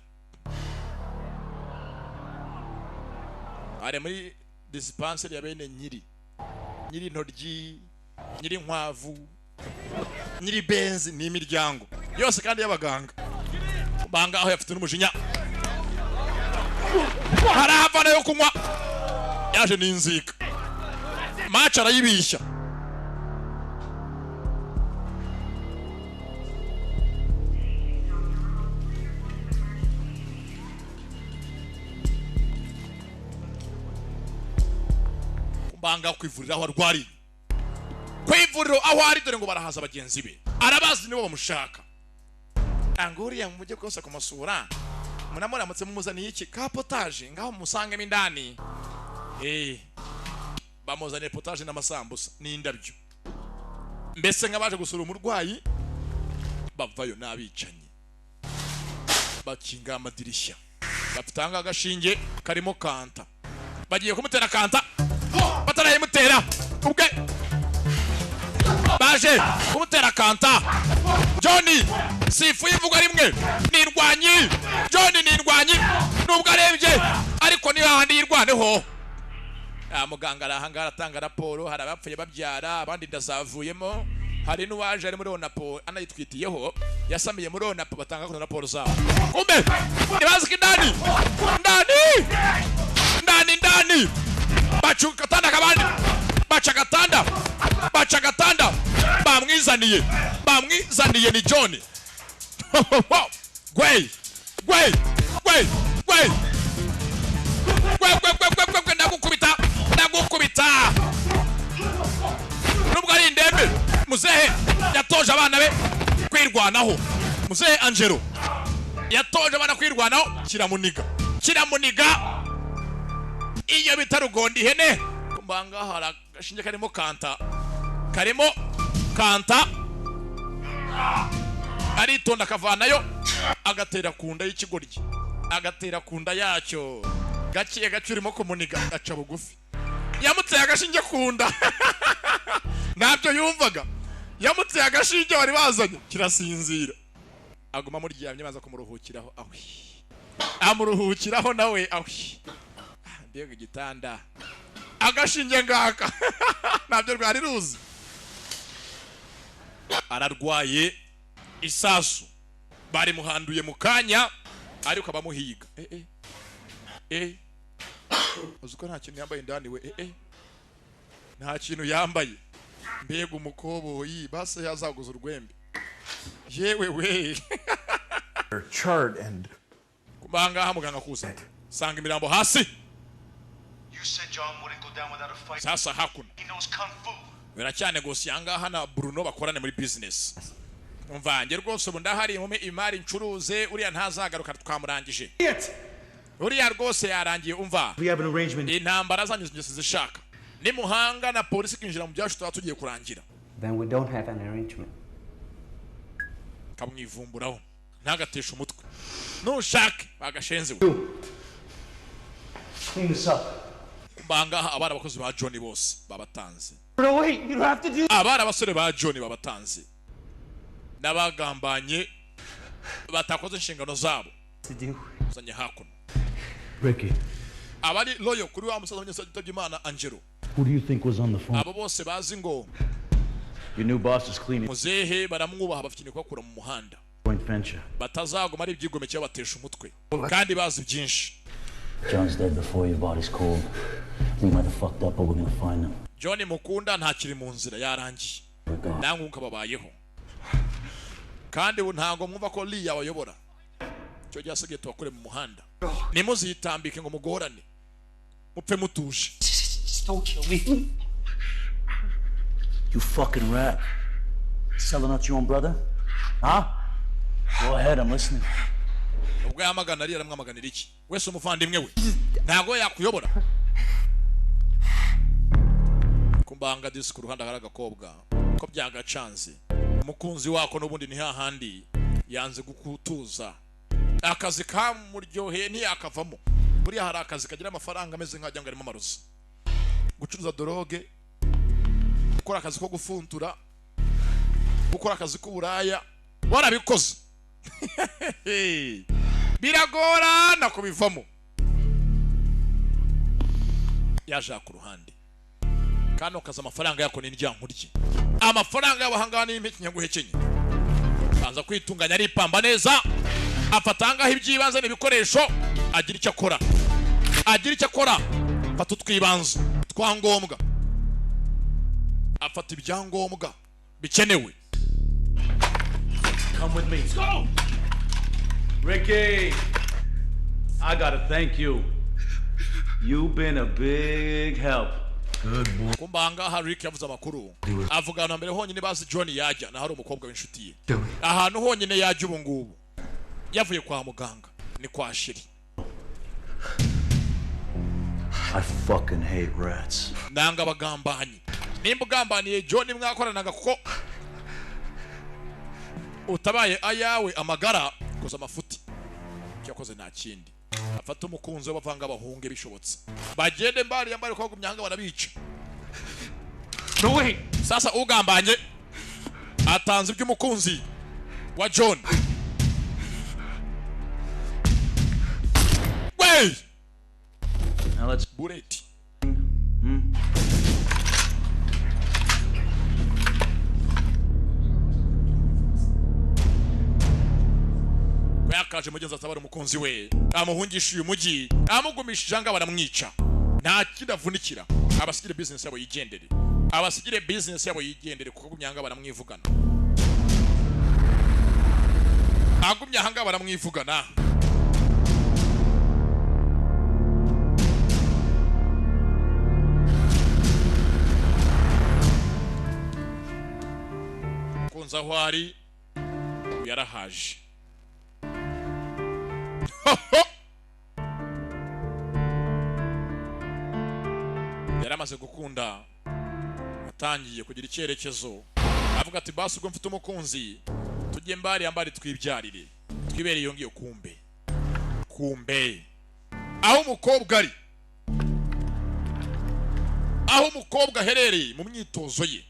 ari muri dispensary ya bene nyiri intoryi, nyiri inkwavu, nyiri benzi, ni imiryango yose kandi y'abaganga. Banga aho yafite n'umujinya, harava nayo kunywa, yaje n'inzika maca arayibishya. Banga kwivurira aho arwariye, ku ivuriro aho ari, dore ngo barahaza bagenzi be, arabazi nibo bamushaka. Anguriya mujye kose kumusura, munamuramutse mumuzaniye iki ka potage, ngaho musangemo indani. Bamuzaniye potage n'amasambusa n'indabyo, mbese nk'abaje gusura umurwayi. Bavayo n'abicanyi bakinga amadirishya, bafitanga agashinge karimo kanta, bagiye kumutera kanta, batarayimutera ubwe baje kumutera kanta. Johnny sifu yivuga rimwe, nirwanyi Johnny nirwanyi, nubwo arebye ariko ni hahandi yirwaneho. Muganga arahangara atanga raporo, hari abapfuye babyara, abandi ndazavuyemo, hari n'uwaje ari muri onapo anayitwitiyeho, yasamiye muri onapo, batanga kuri raporo zabo. Kumbe nibazi ko indani ndani ndani ndani baca agatanda kabandi, baca agatanda, baca agatanda, bamwizaniye, bamwizaniye ni John. Gwe gwe gwe gwe gwe gwe gwe gwe gwe, ndagukubita, ndagukubita. Nubwo ari indembe, muzehe yatoje abana be kwirwanaho. Muzehe Angelo yatoje abana kwirwanaho, kiramuniga, kiramuniga. Iyo bita rugondi ihene. Kumbanga hari agashinge karimo kanta, karimo kanta, aritonda akavanayo agatera ku nda y'ikigoryi, agatera ku nda yacyo gake gake, urimo kumuniga aca bugufi. Yamuteye agashinge ku nda ntabyo yumvaga, yamuteye agashinge bari bazanye kirasinzira, aguma muryamye, baza kumuruhukiraho. Awi, amuruhukiraho nawe awi, mbega igitanda, agashinge ngaka ntabyo rwari ruzi. Ararwaye isasu bari muhanduye mu kanya, ariko abamuhiga. Uzi ko nta kintu yambaye indani we. Nta kintu yambaye, mbega umukoboyi, base yazaguza urwembe. Yewe we. Chart and kubanga muganga kuza sanga imirambo hasi. You said John wouldn't go down without a fight. Sasa hakuna. He knows kung fu. Biracyanegosi angaha na Bruno bakorane muri business. Umvange rwose ubu ndahari mume imari ncuruze, uriya ntazagaruka twamurangije. Uriya rwose yarangiye umva. We have an arrangement. Intambara zanyu zishaka. Nimuhanga na polisi kinjira mu byacu tugiye kurangira. Then we don't have an arrangement. Kamwivumburaho. Ntagatesha umutwe. Nushake bagashenze we. Clean this up. Kubanga abara abakozi ba Johnny bose babatanze. No, wait, you don't have to do. Abara abasore ba Johnny babatanze. N'abagambanye batakoze inshingano zabo. Uzanye hakuno. Ricky. Abari loyo kuri wa musaza w'umunyagihugu Imana Angelo. Who do you think was on the phone? Abo bose bazi ngo Your new boss is cleaning. Muzehe baramwubaha bafite kwakura mu muhanda. Joint venture. Batazaguma ari ibyigomeke batesha umutwe. Kandi bazi byinshi. John's dead before your body's cold. We might have fucked up, but we're gonna find him. John mukunda ntakiri mu nzira yarangiye. Nangu nkababayeho. Kandi ntango mwumva ko Lee yabayobora. Cyo gyasigaye tubakure mu muhanda. Nimuzitambike ngo mugorane. Mupfe mutuje. Don't kill me. You fucking rat. Selling out your own brother? Huh? Go ahead, I'm listening. Ubwo yamagana ari yaramwamaganira iki? Wese umuvandimwe we ntabwo yakuyobora. Kumbanga disi ku ruhande hari agakobwa ko byagacanze umukunzi wako n'ubundi ni hahandi yanze gukutuza akazi kamuryoheye ntiyakavamo. Buriya hari akazi kagira amafaranga ameze nk'ajya ngo arimo amarozi, gucuruza droge, gukora akazi ko gufuntura, gukora akazi k'uburaya, warabikoze biragorana kubivamo. Yaje ku ruhande kano kaza amafaranga yako ni indyankurye, amafaranga y'abahangana n'impeke nyaguhekenye. Banza kwitunganya aripamba neza, afata ngaho ibyibanze n'ibikoresho, agira icyo akora, agira icyo akora, afata utwibanze twangombwa, afata ibyangombwa bikenewe. Come with me. Let's go. Ricky, I gotta thank you. You've been a big help. Good boy. Kumbanga aha Rick yavuze amakuru avuga ahantu mbere honyine bazi John yajya na hari umukobwa w'inshuti ye, ahantu honyine yajya ubu ngubu yavuye kwa muganga ni kwa Shiri. I fucking hate rats. Nanga abagambanyi. Nimba ugambaniye John mwakoranaga kuko utabaye ayawe amagara koza amafuti cyakoze nta kindi. Afata umukunzi we bavanga abahunge bishobotse bagende mbari yambare ko gumyanga barabica. No way. Sasa ugambanye atanze iby'umukunzi wa John. Wey! Now let's bullet. Yakaje mugenzi atabara umukunzi we amuhungisha uyu mujyi amugumishije anga baramwica nta kidavunikira. Abasigire business yabo yigendere, abasigire business yabo yigendere kuko gumyanga baramwivugana, agumya hanga baramwivugana. Kunza aho ari yarahaje. Yaramaze gukunda, atangiye kugira icyerekezo, avuga ati basi ubwo mfite umukunzi tujye mbari ambari twibyarire twibere iyo ngiyo. Kumbe kumbe aho umukobwa ari, aho umukobwa aherereye mu myitozo ye,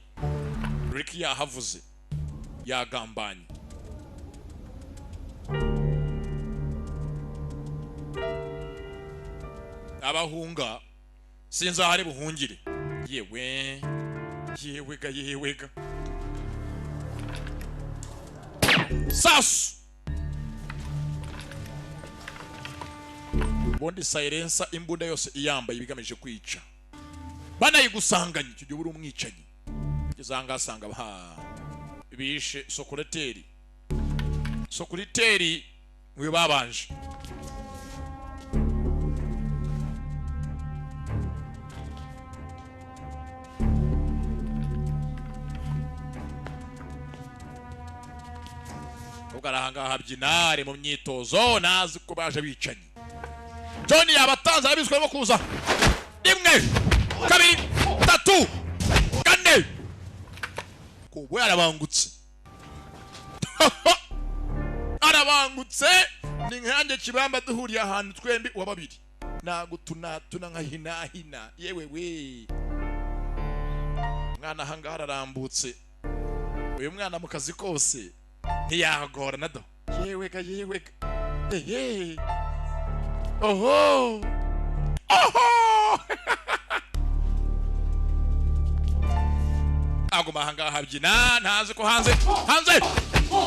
Rick yahavuze yagambanye. Abahunga sinzi aho ari buhungire. Yewe yewega yewega sasu ubundi silencer imbunda yose iyambaye ibigamije kwica banayigusanganye icyo gihe uri umwicanyi. Kizanga asanga ba bishe sokureteri, sokureteri mwe babanje. Ugarahanga habyinare mu myitozo nazi ko baje bicanyi. John yabatanze arabizwemo kuza rimwe kabiri tatu kane kubo yarabangutse arabangutse ni nkanjye kibamba duhuriye ahantu twembi wa babiri nagutunatuna nka hinahina. Yewe we mwana ahangaha ararambutse uyu mwana mu kazi kose ntiyagora na do. Yewega yewega ehe oho oho aguma ahangaha habyina ntazi ko hanze hanze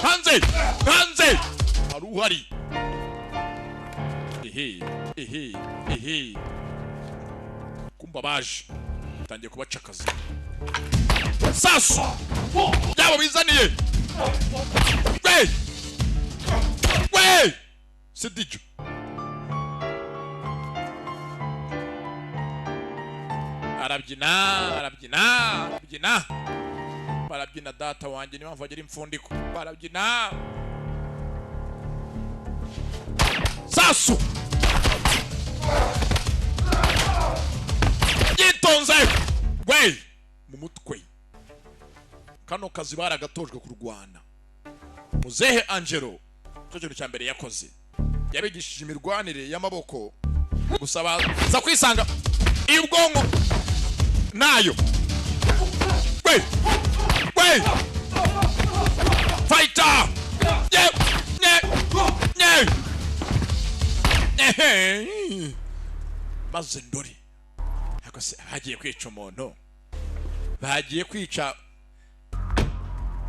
hanze hanze hari uhari. Ehe ehe ehe kumba baje tangiye kubacakaza sasu byabo bizaniye. Wey! Wey! Sidijo arabyina arabyina arabyina. Barabyina data wanjye, niyo mpamvu bagira imfundiko, barabyina. Sasu yitonze we mu mutwe. Kano kazi baragatojwe kurwana. Muzehe Angelo cyo kintu cya mbere yakoze, yabigishije imirwanire y'amaboko gusa baza kwisanga ubwonko nayo. We we fighter ye nye nye. Maze ndori ariko se bagiye kwica umuntu, bagiye kwica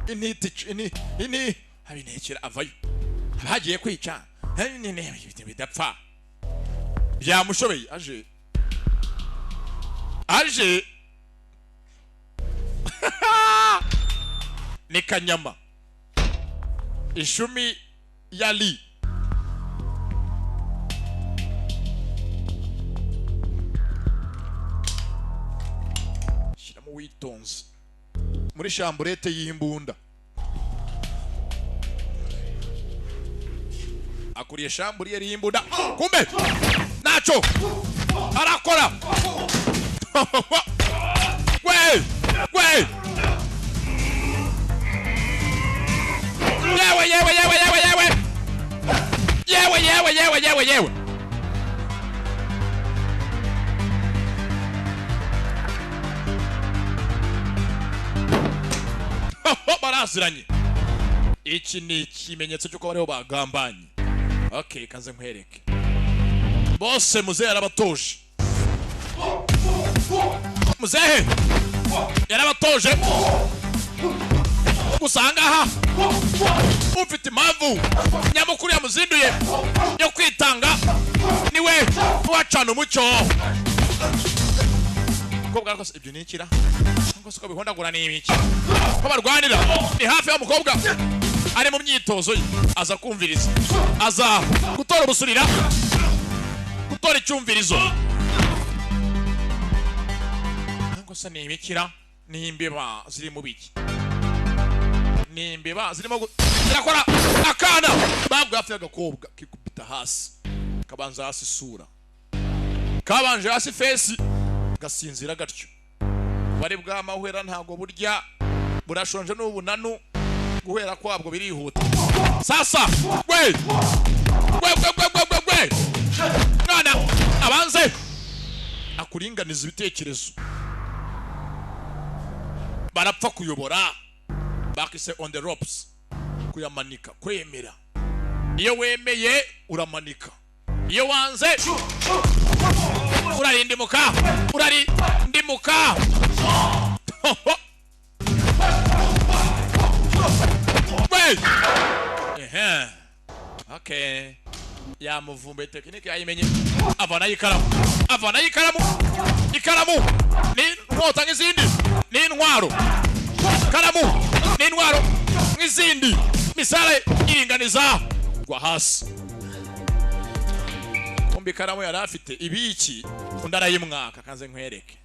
intiti ini ini habinekera avayo, bagiye kwica bidapfa byamushobeye. Aje aje ni kanyama ishumi yali shyiramo witonze muri shamburete y'imbunda, akuriye shamburiyeri y'imbunda, kumbe naco arakora. We we yewe yewe yewe yewe yewe yewe yewe yewe yewe yewe. Baraziranye. Iki ni ikimenyetso cy'uko bariho bagambanye. Okay, kanze nkwereke. Bose muzehe yarabatoje. Muzehe yarabatoje. Gusa ngaha ufite impamvu nyamukuru yamuzinduye yo kwitanga niwe wacana umucyo. Umukobwa ariko ibyo ni ikira ngo siko bihondagura ni ibiki ko barwanira ni hafi y'umukobwa ari mu myitozo ye, aza kumviriza, aza gutora ubusurira, gutora icyumvirizo ngo se ni ibikira ni imbeba ziri mu biki, ni imbeba zirimo zirakora akana babwa hafi y'agakobwa kikubita hasi, kabanza hasi isura, kabanje hasi fesi, gasinzira gatyo. Bari bwamahwera ntago burya burashonje n'ubunanu guhera kwabwo birihuta. Sasa we we we we we we mwana abanze akuringaniza ibitekerezo, barapfa kuyobora bakise on the ropes, kuyamanika, kwemera. Iyo wemeye uramanika, iyo wanze urarindimuka, urarindimuka. Ehe, okay, yamuvumbuye tekinike yayimenye, avanayo ikaramu, avanayo ikaramu, ikaramu ni inkota nk'izindi, ni intwaro, ikaramu ni intwaro nk'izindi, misale iringaniza gwa hasi. Kumbe ikaramu yari afite ibiki, undi arayimwaka. Kanze nkwereke,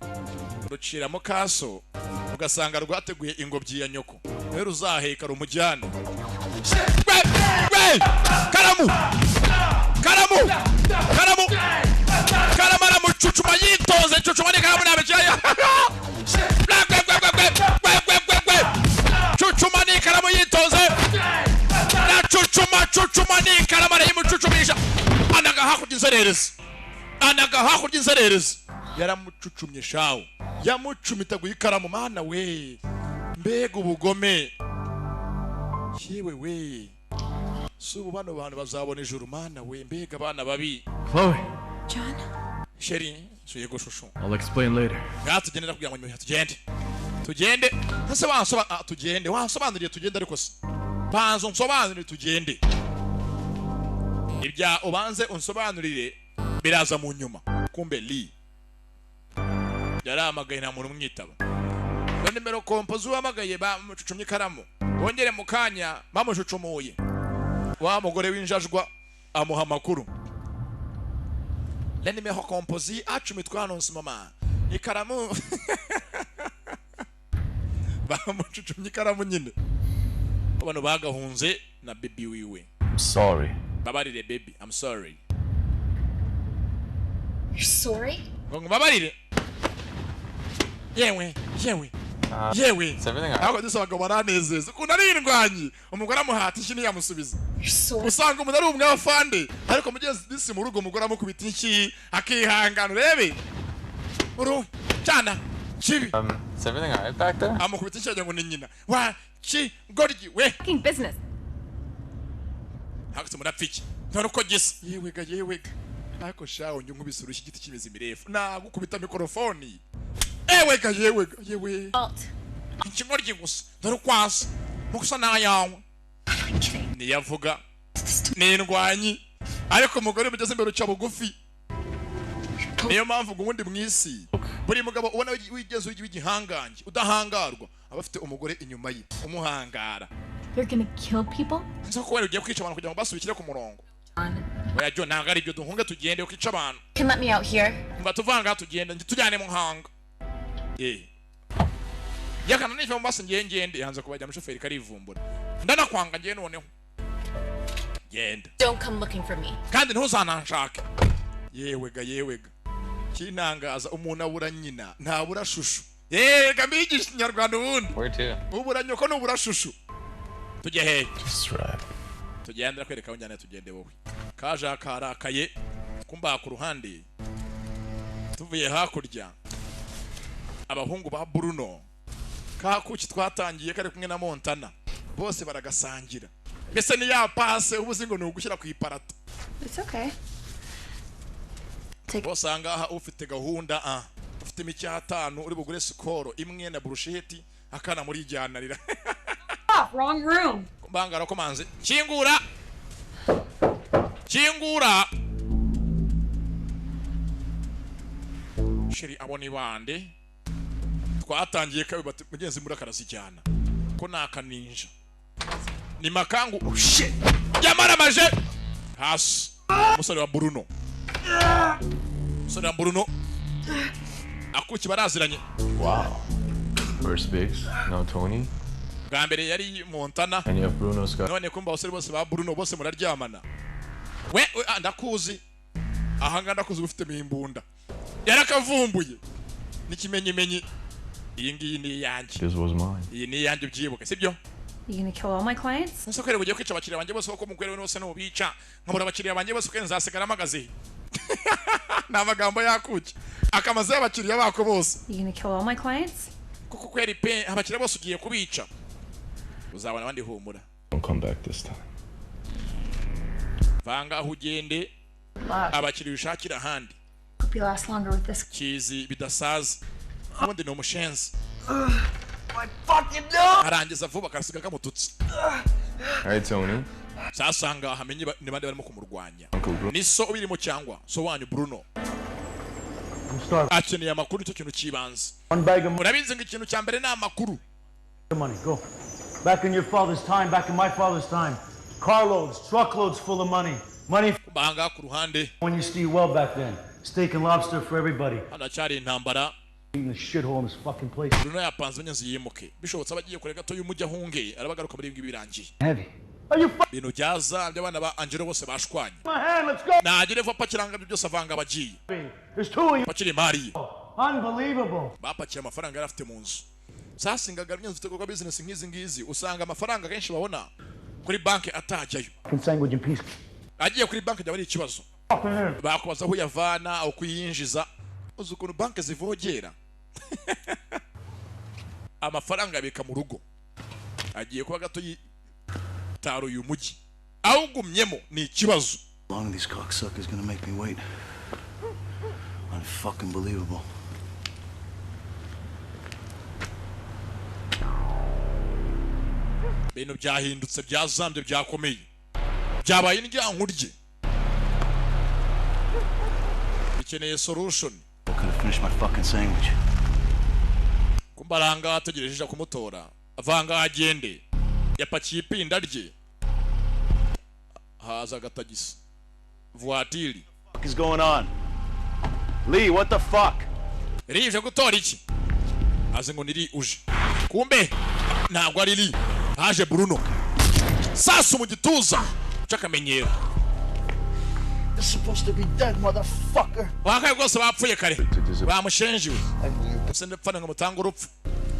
ruciramo kaso ugasanga rwateguye ingobyi ya nyoko, rero uzaheka rumujyane. Karamu karamu karamu karamu aramucucuma yitonze, cucuma n'ikaramu nabicaya. Cucuma n'ikaramu yitonze, na cucuma cucuma n'ikaramu arayimucucumisha, anaga hakurya inzererezi, anaga hakurya inzererezi. Yaramucucumye shawo, yamucumitaguye ikaramu. Mana we, mbega ubugome! Yewe we, si ubu bano bantu bazabona ijuru. Mana we, mbega abana babi. Chloe. John. Sheri, suye shushu. I'll explain later. Ngaha tugende kugira ngo nyuma tugende. Tugende. Ese wansoba tugende. Wansobanuriye tugende ariko se. Banzo nsobanurire tugende. Ibya ubanze unsobanurire biraza mu nyuma. Kumbe Lee yaramagaye nta muntu umwitaba. None nimero kompozi uhamagaye bamucucumye ikaramu. Bongere mu kanya bamucucumuye. Wa mugore w'injajwa amuha amakuru. Le nimero kompozi acumitwa hano mama. Ikaramu Bamucucumye ikaramu nyine. Abantu bagahunze na baby wiwe. I'm sorry. Babarire baby, I'm sorry. You're sorry? Ngo babarire. Yewe, yewe. Yewe. Is everything alright? Ntabwo dusa abagabo baranezeza. Ukuntu ari indwanyi. Umugore amuhata inshyi ntiyamusubiza. Sorry. Usanga umuntu ari umwafande, ariko mugenzi disi mu rugo umugore amukubita inshyi akihangana urebe. Uru cyana kibi. Is everything alright back there? Amukubita inshyi agira ngo ni nyina. Wa ki goryi we. Fucking business. Ntabwo murapfa iki? None uko gisa. Yewe ga yewe ga. Ariko shawo njye nkubise urushyi igiti kimeze imirefu. Nagukubita mikorofoni. Ewe ga yewe ga yewe. Alt. Ikigoryi gusa. Dore uko asa. Nuko usa n'ayawe. Niyavuga. Ni indwanyi. Ariko umugore mugeze imbere uca bugufi. Niyo mpamvu ngo ubundi mu isi buri mugabo ubona wigeze w'igihangange udahangarwa aba afite umugore inyuma ye umuhangara. You're gonna kill people? Nzi ko wari ugiye kwica abantu kugira ngo basubikire ku murongo. Oya John, ntabwo ari ibyo, duhunge tugende ukica abantu. Can let me out here. Mba tuvanga tugende tujyane mu hanga. Eh. Yakana niva mu basi ngiye ngende yanze kubajya umushoferi karivumbura. Ndanakwanga ngiye noneho. Genda. Don't come looking for me. Kandi ntuzananshake. Yewe ga yewe ga. Kinangaza umuntu abura nyina ntabura shushu. Yega mbigisha ikinyarwanda ubundi. Where to? Ubura nyoko nubura shushu. Tujye hehe? Just right. Tugende kwereka aho njyana tugende wowe. Kaje karakaye kumba ku ruhande. Tuvuye hakurya. Abahungu ba Bruno kakuki twatangiye kari kumwe na Montana. Bose baragasangira. Mbese ni ya passe ubuzi ngo ni ugushyira ku iparato. It's okay. Bose ahangaha ufite gahunda a ufite imicyatanu uri bugure sikoro imwe na burusheti akana muri ijyanarira. Wrong room. Bangara komanze. Kingura. Kingura. Sheri abone bande. Twatangiye kabi bati mugenzi muri akarasijyana. Ko naka ninja. Ni makangu. Oh shit. Yamaramaje. Hasi. Umusore wa Bruno. Umusore wa Bruno. Akuki baraziranye. Wow. First Biggs, now Tony. Bwa mbere yari Montana. And you have Bruno's got None kumva abasore bose ba Bruno bose muraryamana. We ndakuzi. Ahanga ndakuzi ufite mimbunda. Yarakavumbuye. Nikimenyimenyi. Iyi ngiyi ni iyanjye. This was mine. Iyi ni iyanjye ubyibuke, sibyo? You gonna kill all my clients? Nso kwere ugiye kwica abakiriya banjye bose kuko mugwere wose nubica. Nkabura abakiriya banjye bose kwere nzasigara amagaze. Ni amagambo yakuki. Akamaze abakiriya bako bose. You gonna kill all my clients? Kuko kweri pe abakiriya bose ugiye kubica. Uzabona abandi humura. Don't come back this time. Vanga aho ugende abakiriya ushakira ahandi. Hope you last longer with this. Kizi bidasaza. Ubundi ni umushenzi. My fucking nose! Arangiza vuba karasiga kamututse. Hey Tony. Sasanga hamenye ni bande barimo kumurwanya. Uncle Bruno. Ni so ubirimo cyangwa so wanyu Bruno. Akeneye amakuru icyo kintu kibanze. One bag of Urabizi ngo ikintu cya mbere ni amakuru. money. Go. Back in your father's time, back in my father's time. Carloads, truckloads full of money. Money Banga ku ruhande. when you steal well back then. Steak and lobster for everybody. Hano cyari intambara. Eating the shithole in this fucking place. Bruno yapanze abanyazi yimuke. Bishobotse abagiye kure gato y'umujyi ahunge arabagaruka muri ibi birangiye. Heavy. Ibintu byaza by'abana ba Angelo bose bashwanye. My hand, let's go. Nagere vuba apakiranga ibyo byose avanga abagiye. There's two of you. Apakira imari ye. Unbelievable. Bapakiye amafaranga yari afite mu nzu. Sasingaga imyanzu ufite gukora business nk'izi ngizi usanga amafaranga kenshi babona kuri banki atajyayo. Fucking sandwich in peace. Agiye kuri banki byaba ari ikibazo. Bakubaza aho uyavana uko uyinjiza. Uzi ukuntu banki zivogera. Amafaranga abika mu rugo. Agiye kuba gato yitaruye umujyi. Awugumyemo ni ikibazo. How long these cocksuckers gonna make me wait? Unfucking believable. Ibintu byahindutse byazambye byakomeye. Byabaye indyankurye. Bikeneye solution. I could have finished my fucking sandwich. Kumbaranga ategereje kumutora. Avanga agende. Yapakiye ipinda rye. Haza agatagisi. Voitire. What is going on? Lee, what the fuck? Rije gutora iki? Aze ngo niri uje. Kumbe ntabwo ari Lee, haje Bruno. Sasu mu gituza cy'akamenyero. They're supposed to be dead, motherfucker. Wakaye rwose bapfuye kare, bamushenjiwe. Ese ndapfana ngo mutange urupfu,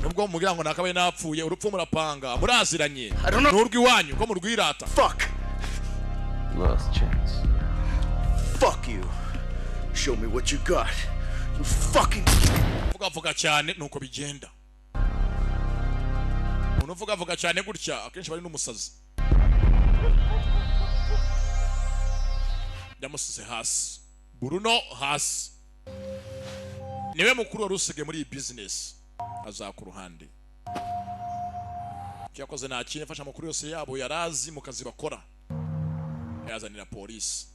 nubwo mugira ngo nakabaye napfuye. Urupfu murapanga, muraziranye, n'urw'iwanyu ko murwirata. Fuck. Last chance. Fuck you. Show me what you got. You fucking. Vuga vuga cyane nuko bigenda. Umuntu uvuga vuga cyane gutya akenshi bari n'umusazi. Yamusize hasi Bruno, hasi niwe mukuru wari usigaye muri iyi business, aza ku ruhande. Icyo yakoze nta kintu, afashe amakuru yose yabo yarazi mu kazi bakora, yazanira polisi.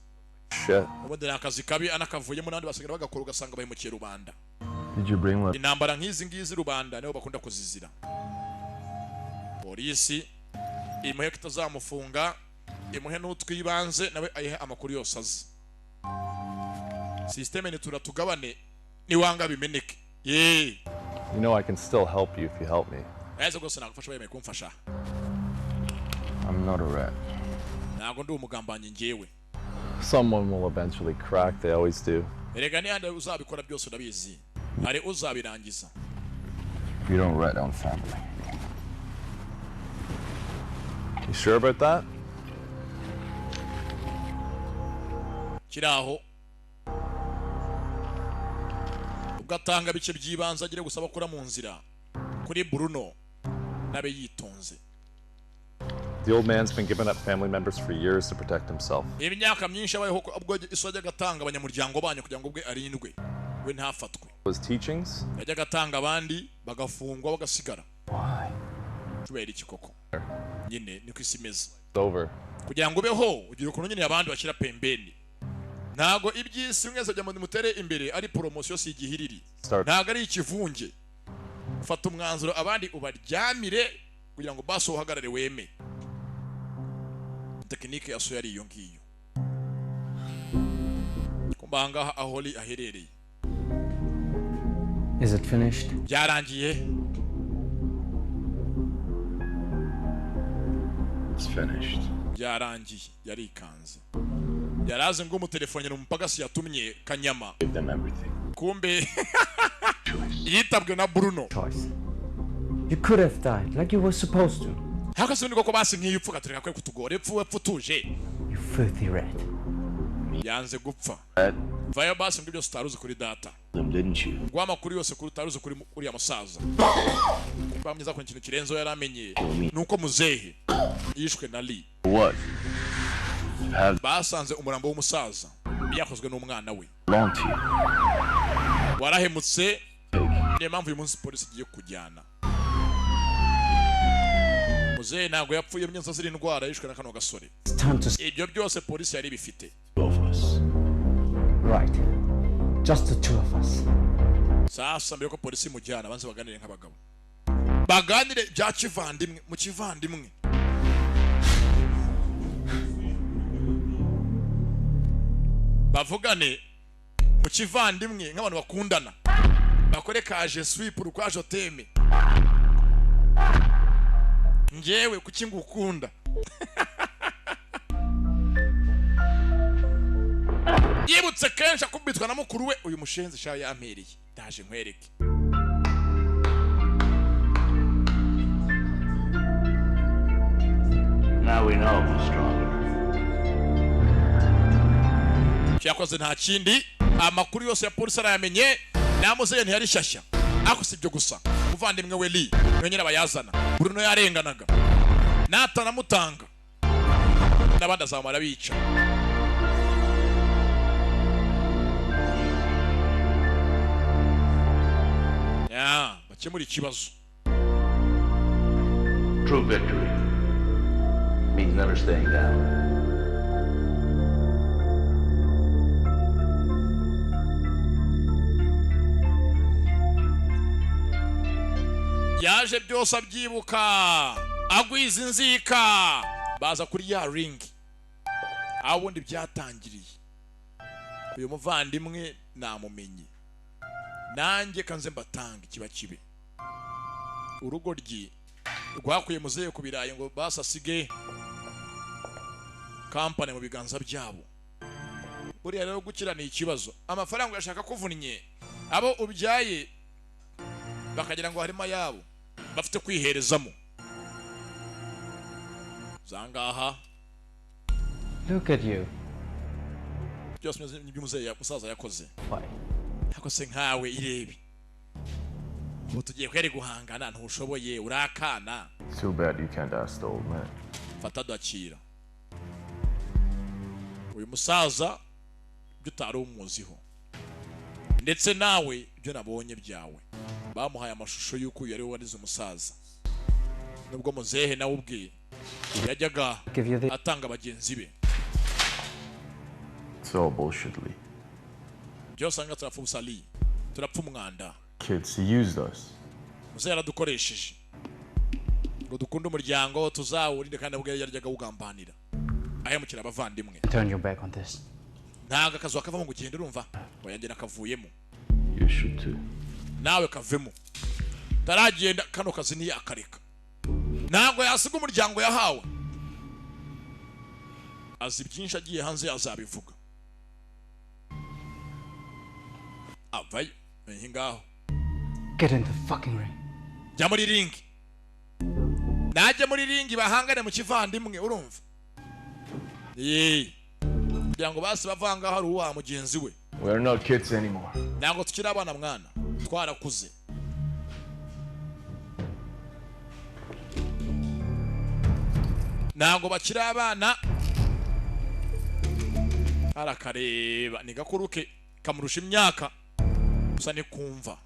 Shit. Ubundi ni akazi kabi, anakavuyemo n'abandi basigara bagakora, ugasanga bahemukiye rubanda. Did you bring what? Intambara nk'izi ngizi rubanda nibo bakunda kuzizira. Polisi imuhe ko itazamufunga, imuhe n'utwibanze, nawe ayihe amakuru yose azi. Sisiteme nitura tugabane, niwanga bimeneke ye. You know I can still help you if you help me. Ese rwose nagufasha wemeye kumfasha. I'm not a rat. Ntabwo ndi umugambanyi njyewe. Someone will eventually crack, they always do. Erega nihande uzabikora byose urabizi, hari uzabirangiza. You don't rat on family. You sure about that? Kiri aho ubwo atanga bice by'ibanze agire gusaba akora mu nzira kuri Bruno, nabe yitonze. The old man's been giving up family members for years to protect himself. Imyaka myinshi abayeho ko ubwo iso yajyaga atanga abanyamuryango banyu kugira ngo ubwe arindwe, we ntafatwe. His teachings? Yajyaga atanga abandi bagafungwa bagasigara. Kubera iki koko? Nyine niko isi imeze. It's over. Kugira ngo ubeho ugira ukuntu nyine abandi bashyira pembeni. Ntago iby'isi mwese bya mutere imbere ari promotion, si igihiriri. Start. Ntago ari ikivunge. Ufata umwanzuro abandi ubaryamire kugira ngo baso uhagarare weme. Tekinike ya so yari iyo ngiyo. Kumba ahangaha aho Lee aherereye. Is it finished? Byarangiye. It's finished. Byarangiye, yarikanze. Yarazi ngo umutelefone umupagasi yatumye Kanyama. Give them everything. Kumbe yitabwe na Bruno. Choice. You could have died like you were supposed to. Haka se niko basi nk'iyo upfuka tureka kwe kutugora, epfu epfu tuje. You filthy rat. Yanze gupfa. Rat. Vayo basi ngo byose utaruzi kuri data. Them, didn't you? Gwa amakuru yose kuri utaruzi kuri uriya musaza. Bamwiza ko ikintu kirenzo yaramenye nuko muzehe yishwe na Lee. What? Have Basanze umurambo w'umusaza byakozwe n'umwana we. belong to you. Warahemutse, niyo mpamvu uyu munsi polisi igiye kujyana. Muzehe ntabwo yapfuye myenza ziri indwara, yishwe na kano gasore. It's time to Ibyo byose polisi yari bifite. Right. Just the two of us. Sasa mbere ko polisi imujyana, banze baganire nk'abagabo, baganire bya kivandimwe mu kivandimwe. Bavugane mu kivandimwe nk'abantu bakundana, bakore kaje swipe urukwaje teme. Njyewe kuki ngukunda? Yibutse kenshi akubitwa na mukuru we, uyu mushenzi sha yampereye, ndaje nkwereke. Now we know who's stronger. Icyo yakoze nta kindi, amakuru yose ya polisi arayamenye, namuzehe ntiyari shyashya. Ariko si ibyo gusa, umuvandimwe we Lee niwe nyirabayazana. Bruno yarenganaga, natanamutanga n'abandi azamara bica. Ya, bakemura ikibazo. True victory means never staying down. Yaje byose abyibuka, agwiza inzika, baza kuri ya ring aho ubundi byatangiriye. Uyu muvandimwe namumenye, nanjye kanze mbatanga ikiba kibe. Urugoryi rwakuye muzehe ku birayi ngo basasige kampani mu biganza byabo. Buriya rero gukira ni ikibazo. Amafaranga uyashaka kuvunnye, abo ubyaye bakagira ngo harimo ayabo bafite kwiherezamo. Zangaha. Look at you. Byose nibyo muzehe musaza yakoze. Ariko se nkawe irebe. Ubu tugiye kweri guhangana, ntushoboye, urakana. Too bad you can't ask the old man. Fata dakira. Uyu musaza ibyo utari umuziho, ndetse nawe ibyo nabonye byawe. Bamuhaye amashusho y'uko uyu ari we warize umusaza, nubwo muzehe nawe ubwe yajyaga Give you the atanga bagenzi be. It's all bullshit, Lee. Byose anga turapfa ubusa Lee, turapfa umwanda. Kids, he used us. Muzehe yaradukoresheje ngo dukunde umuryango tuzawurinde, kandi ubwo yaryaga awugambanira ahemukira abavandimwe. Turn your back on this. Ntabwo akazu kavamo ngo ugende, urumva wayagera akavuyemo. You should too. Nawe kavemo taragenda, kano kazi ntiyakareka, ntabwo yasiga umuryango yahawe. Azi byinshi, agiye hanze azabivuga. Avayo iyi ngaho. Get in the fucking ring. Jya muri ringi, najya muri ringi bahangane mu kivandimwe, urumva yee, kugira ngo basi bavanga hari uwa mugenzi we. We are not kids anymore. Ntabwo tukiri abana mwana, twarakuze. Ntabwo bakiri abana. Arakareba ni gakuru ke kamurusha imyaka, gusa ni kumva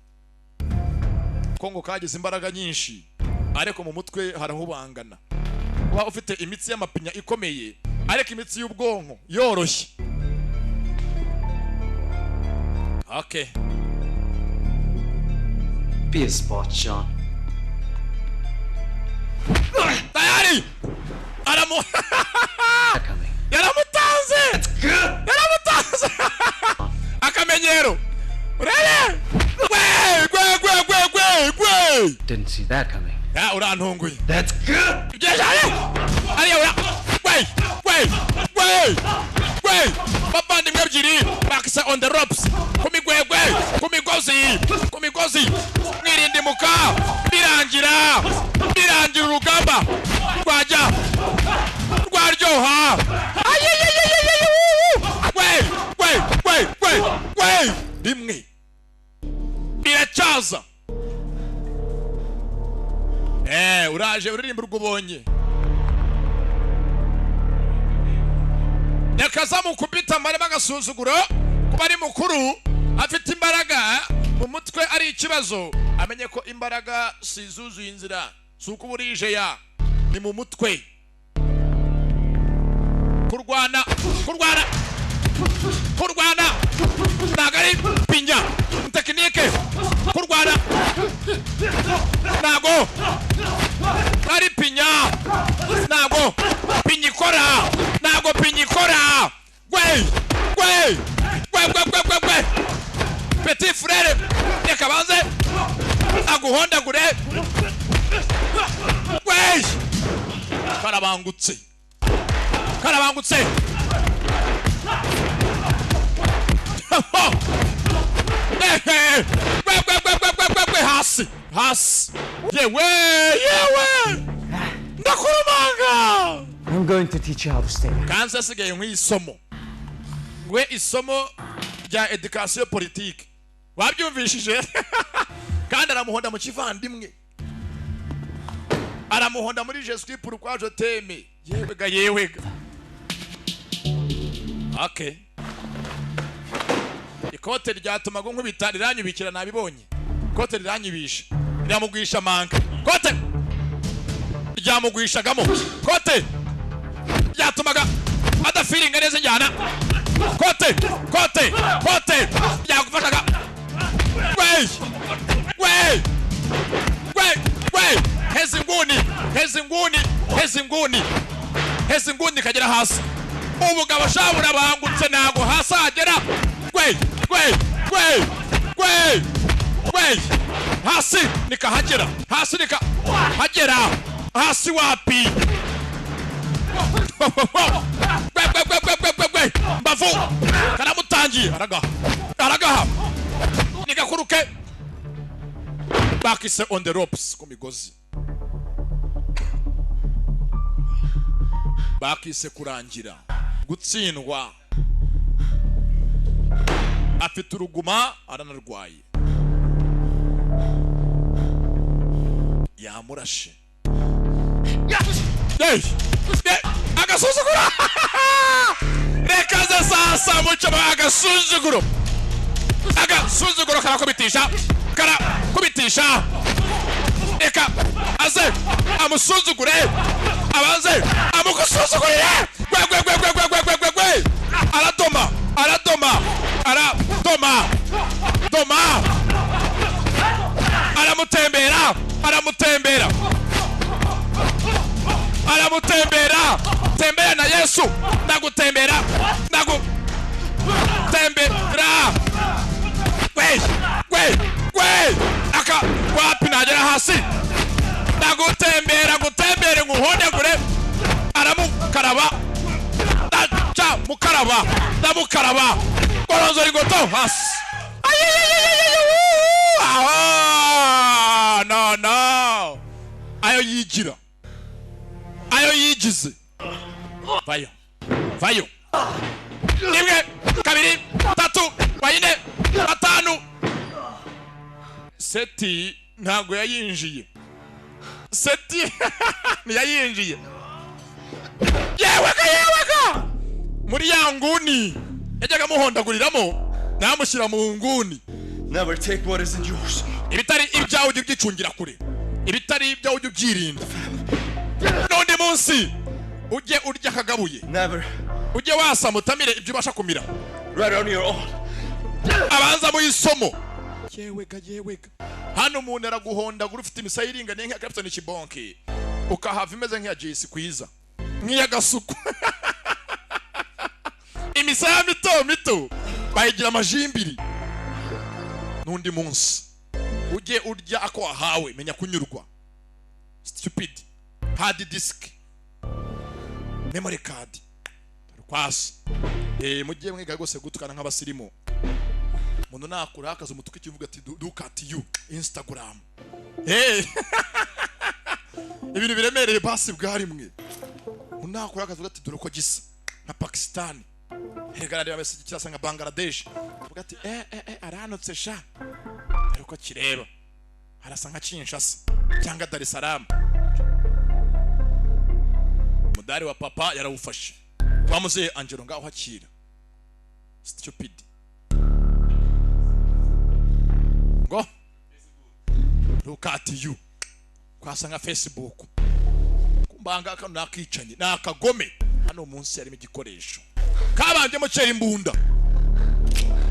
ko ngo kagize imbaraga nyinshi, ariko mu mutwe harahubangana. Kuba ufite imitsi y'amapinya ikomeye ariko imitsi y'ubwonko yoroshye. Okay. Be a sport, Sean. Tayari! Aramu yaramutanze! Yaramutanze! Akamenyero! Urebe! Gwe gwe gwe gwe gwe gwe! Didn't see that coming. Ya urantunguye. That's good. Byejare! Ariya ura! Gwe gwe gwe gwe! Bavandimwe ebyiri bakisa on the ropes ku migwegwe, ku migozi, ku migozi, mwirindimuka birangira, birangira urugamba rwajya rwaryoha. Gwe gwe gwe gwe gwe! Rimwe biracyaza. Uraje uririmba urwo ubonye. Yakazamukubita marema agasuzuguro kuba ari mukuru afite imbaraga mu mutwe ari ikibazo. Amenye ko imbaraga sizuzuye inzira, si uko burije ya ni mu mutwe. Kurwana kurwana kurwana ntabwo ari pinya tekinike. Kurwana ntabwo ari pinya, ntabwo pinya ikora, ntabwo pinya ikora. Gwe gwe gwe gwe gwe gwe gwe! Petit frere reka banze aguhondagure. Gwe! Karabangutse, karabangutse. Gwe gwe gwe gwe gwe gwe gwe! Hasi hasi! Yewe yewe! Ndakurumanga! I'm going to teach you how to stay. Kanze asigaye nk'isomo. Ngwe isomo rya education politique. Wabyumvishije? Kandi aramuhonda mu kivandimwe. Aramuhonda muri Je suis pourquoi je t'aime. Yewega yewega. Okay. Ikote ryatumaga nkubita riranyubikira, nabibonye. Ikote riranyubisha. Riramugwisha manka. Kote ryamugwishagamo. Kote ryatumaga adafiringa neza njyana. Kote kote kote ryagufashaga. Gwe gwe gwe gwe! Heza inguni, heza inguni, heza inguni, heza inguni kagera hasi. Umugabo shabura bangutse ntago hasi agera. Gwe gwe gwe gwe gwe! Hasi nikahagera, hasi nikahagera, hasi wapi? Gwe mbavu karamutangiye, aragaha aragaha, nigakuruke. Bakise On the Ropes, ku migozi. Bakise kurangira, gutsindwa. Afite uruguma, aranarwaye, yamurashe. Hey! Agasuzuguro! Reka ze sasa muco, agasuzuguro, agasuzuguro, karakubitisha, karakubitisha. Reka aze amusuzugure, abanze amukusuzugurire. Gwe gwe gwe gwe gwe gwe gwe gwe! Aradoma, aradoma, aradoma, doma, aramutembera, aramutembera, aramutembera. Tembera na Yesu, ndagutembera, ndagutembera. We we we, aka wapi? Nagera hasi, ndagutembera, gutembere, nguhondagure. Aramukaraba, ndaca mukaraba, ndamukaraba, goronzora ingoto hasi. Aho no no, ayo yigira, ayo yigize. Vayo, vayo! Rimwe, kabiri, tatu, bayine, batanu. Seti ntabwo yayinjiye, seti ntiyayinjiye. Yewega, yewega! Muri ya nguni yajyaga amuhondaguriramo, namushyira mu nguni. Never take what isn't yours. Ibitari ibyawe ujye ubyicungira kure, ibitari ibyawe ujye ubyirinda. N'undi munsi ujye urya akagabuye. Never. Ujye wasama utamire ibyo ubasha kumira. Right on your own. Abanza mu isomo. Yewega, yewega! Hano umuntu araguhondagura ufite imisaya iringaniye nk'iya Clapton Kibonke, ukahava imeze nk'iya Jay Kwiza, nk'iy'agasuku. Imisaya mito mito bayigira amajimbiri. N'undi munsi ujye urya ako wahawe, menya kunyurwa. Stupid. Hard disk, memory card, kwasi. Mujye mwiga rwose gutukana nk'abasirimu. Umuntu nakura akaza umutuku ikivuga ati "Look at you Instagram". Ibintu biremereye basi bwari mwe. Umuntu nakura akaza ati "Dore uko gisa nka Pakistan." Erega areba bese kirasa nka Bangladesh. Avuga ati "Eh eh eh, aranotse sha." Dore uko kireba. Arasa nka Kinshasa cyangwa Dar es Salaam. Umudari wa papa yarawufashe. Wamuze Angelo ngaho hakira. Stupid. Ngo "Look at you." Kwasa nka Facebook. Kumbanga kano nakicanye nakagome. Hano munsi harimo igikoresho kabanje cera imbunda.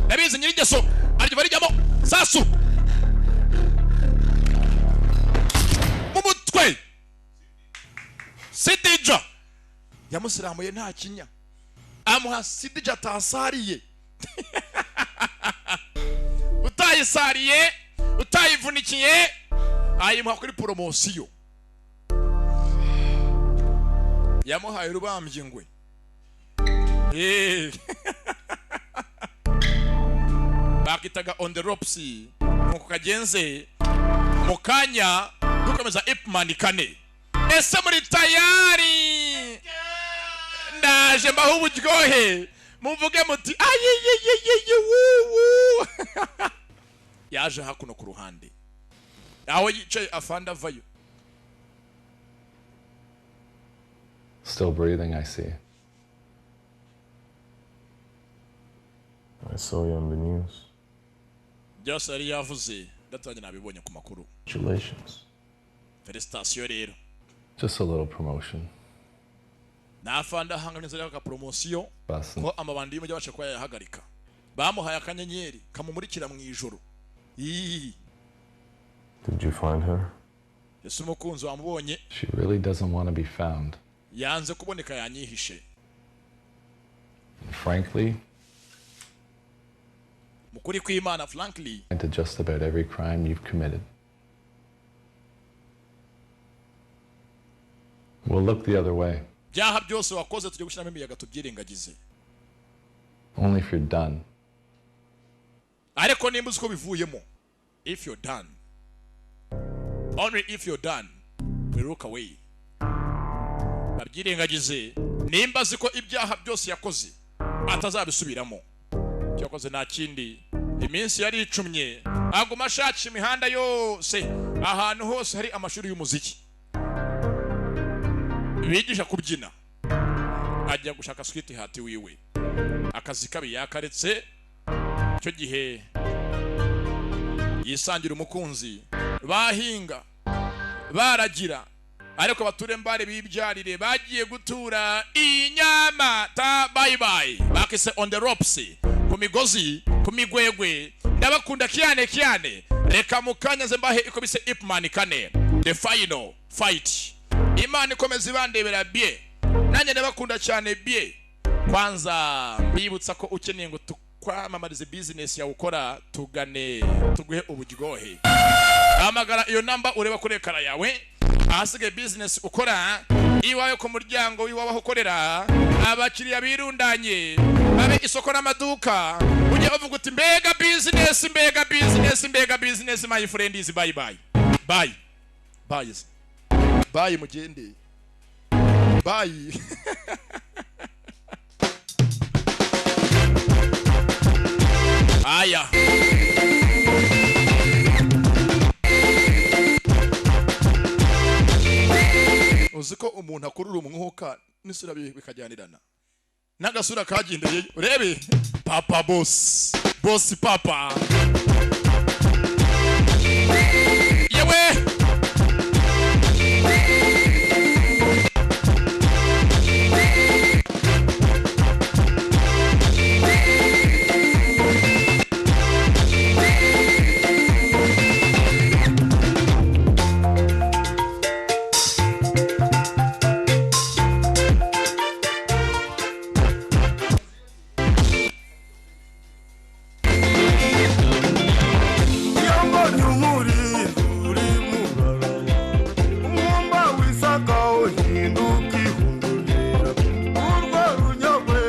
Nabizi nyirigeso aryo barijyamo sasu mu mutwe. Sidija yamusiramuye nta kinya, amuha Sidija atasariye. Utayisariye, utayivunikiye, ayimuha kuri poromosiyo. Yamuhaye rubambye ngwe. Bakitaga On the Ropes. Nkuko kagenze mu kanya dukomeza Ip Man 4. Ese muri tayari? Ndaje mbaho uburyohe, muvuge muti ayeyeyeye wuwu. Yaje hakuno ku ruhande aho yicaye afanda avayo. Still breathing, I see. I saw you on the news. Byose yari yavuze ndatangiye nabibonye ku makuru. Congratulations. Felicitation rero. Just a little promotion. Nafanda hanga neza ka promotion ko amabandi y'umujyi abasha kuba yahagarika. Bamuhaye akanyenyeri kamumurikira mu ijoro. Did you find her? Ese umukunzi wamubonye? She really doesn't want to be found. Yanze kuboneka, yanyihishe. And frankly, Mukuri kw'Imana, frankly, to just about every crime you've committed. We'll look the other way. Byaha byose wakoze tujye gushyiramo imiyaga tubyirengagize. Only if you're done. Ariko nimba uzi ko bivuyemo. If you're done, only if you're done we look away. Babyirengagize nimba azi ko ibyaha byose yakoze atazabisubiramo. Icyo yakoze nta kindi, iminsi yari icumye aguma ashakisha imihanda yose, ahantu hose hari amashuri y'umuziki bigisha kubyina, ajya gushaka sweetheart wiwe. Akazi kabi yakaretse icyo gihe yisangira umukunzi, bahinga baragira, ariko bature mbare bibyarire bagiye gutura inyamata. Bye bye, bakise On the Ropes, ku migozi, ku migwegwe. Ndabakunda cyane cyane. Reka mukanya ze mbahe iko bise Ip Man 4, The Final Fight. Imana ikomeza ibandebera bie, nanjye ndabakunda cyane bie. Kwanza mbibutsa ko ukeneye ngo tukwamamarize business yawe ukora, tugane tuguhe uburyohe. Hamagara iyo namba ureba kuri écran yawe. Ahasigaye business ukora iwawe ku muryango w'iwawe aho ukorera, abakiriya birundanye babe isoko n'amaduka, ujye uvuga uti: "Mbega business, mbega business, mbega business!" My friend is bye bye bye bye bye, mugende, bye. Aya, uzi ko umuntu akurura umwuka n'isura bikajyanirana n'agasura kagendeye. Urebe papa, boss, boss papa, yewe. Iyo mbonye umurizo uri murarama, umwumba w'isaka uhinduka ihundurira, urwo runyogwe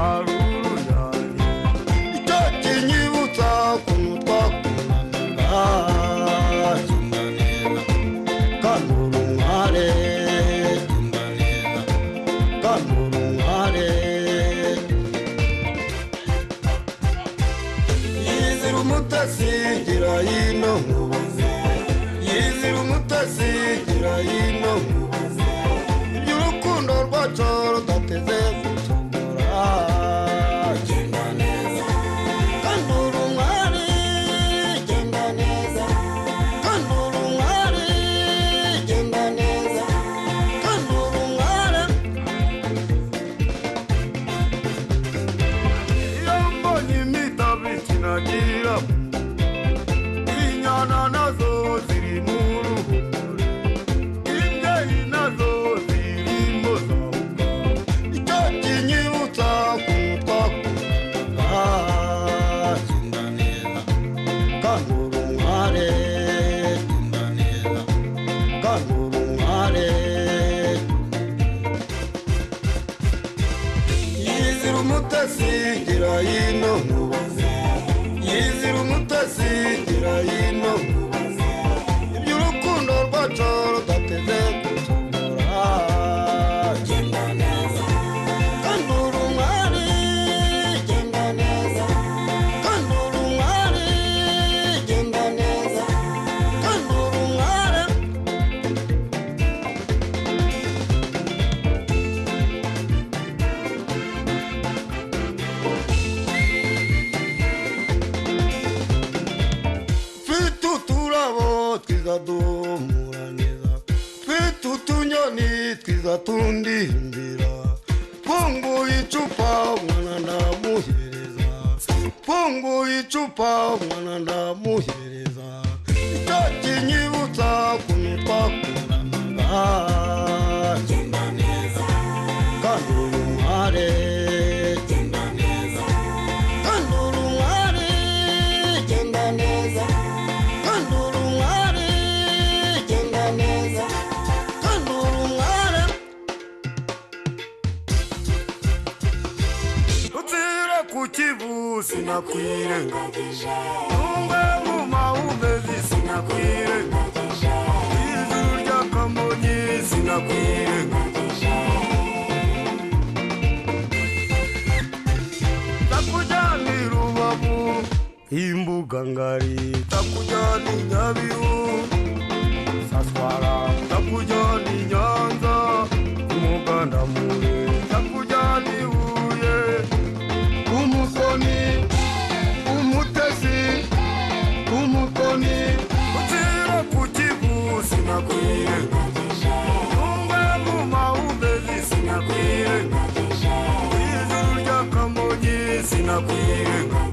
ari urunyange, icyo kinyibutsa ukuntu twakundanaga. Genda neza kandi uri umware, genda neza kandi uri umware. Yizira umutasi, gira hino nkubaze, yizira umutasi, gira hino nkubaze, iby'urukundo rwacu rudateze gucogora. Genda neza kandi uri umwari, genda neza kandi uri umwari, genda neza kandi uri umwari. Iyo mbonye imitabi ikinagira, inyana nazo ziri mu ruhuri, imbyeyi nazo zirimo zabuka, icyo kinyibutsa ukuntu twakundanaga. Genda neza kandi uri umware, genda neza kandi uri umware. Yizira umutasi, gira hino nkubaze, yizira umutasi, gira hino nkubaze, iby'urukundo rwacu rudateze gucogora. Genda neza kandi uri umwari, genda neza kandi uri umwari, genda neza kandi uri umwari. Mfite uturabo twiza duhumura neza, mfite utunyoni twiza tundimbira, mfunguye icupa umwana ndamuhereza, mfunguye icupa umwana ndamuhereza, icyo kinyibutsa ukuntu twakundanaga. Genda neza kandi uri umware, genda neza kandi uri umwari, genda neza kandi uri umwari, genda neza kandi uri umwari. Sinakwirengagije Numbe mu mahumbezi sinakwirengagije Ijuru rya Kamonyi sinakwirengagije Ndakujyana i Rubavu imbuga ngari Ndakujyana i Nyabihu Saswara Ndakujyana i Nyanza Umuganda mure Ndakujyana i Huye Umukoni Umutesi Umukoni Ucira ku Kivu sinakwirengagije Numbe mu mahumbezi sinakwirengagije Ijuru rya Kamonyi sinakwirengagije.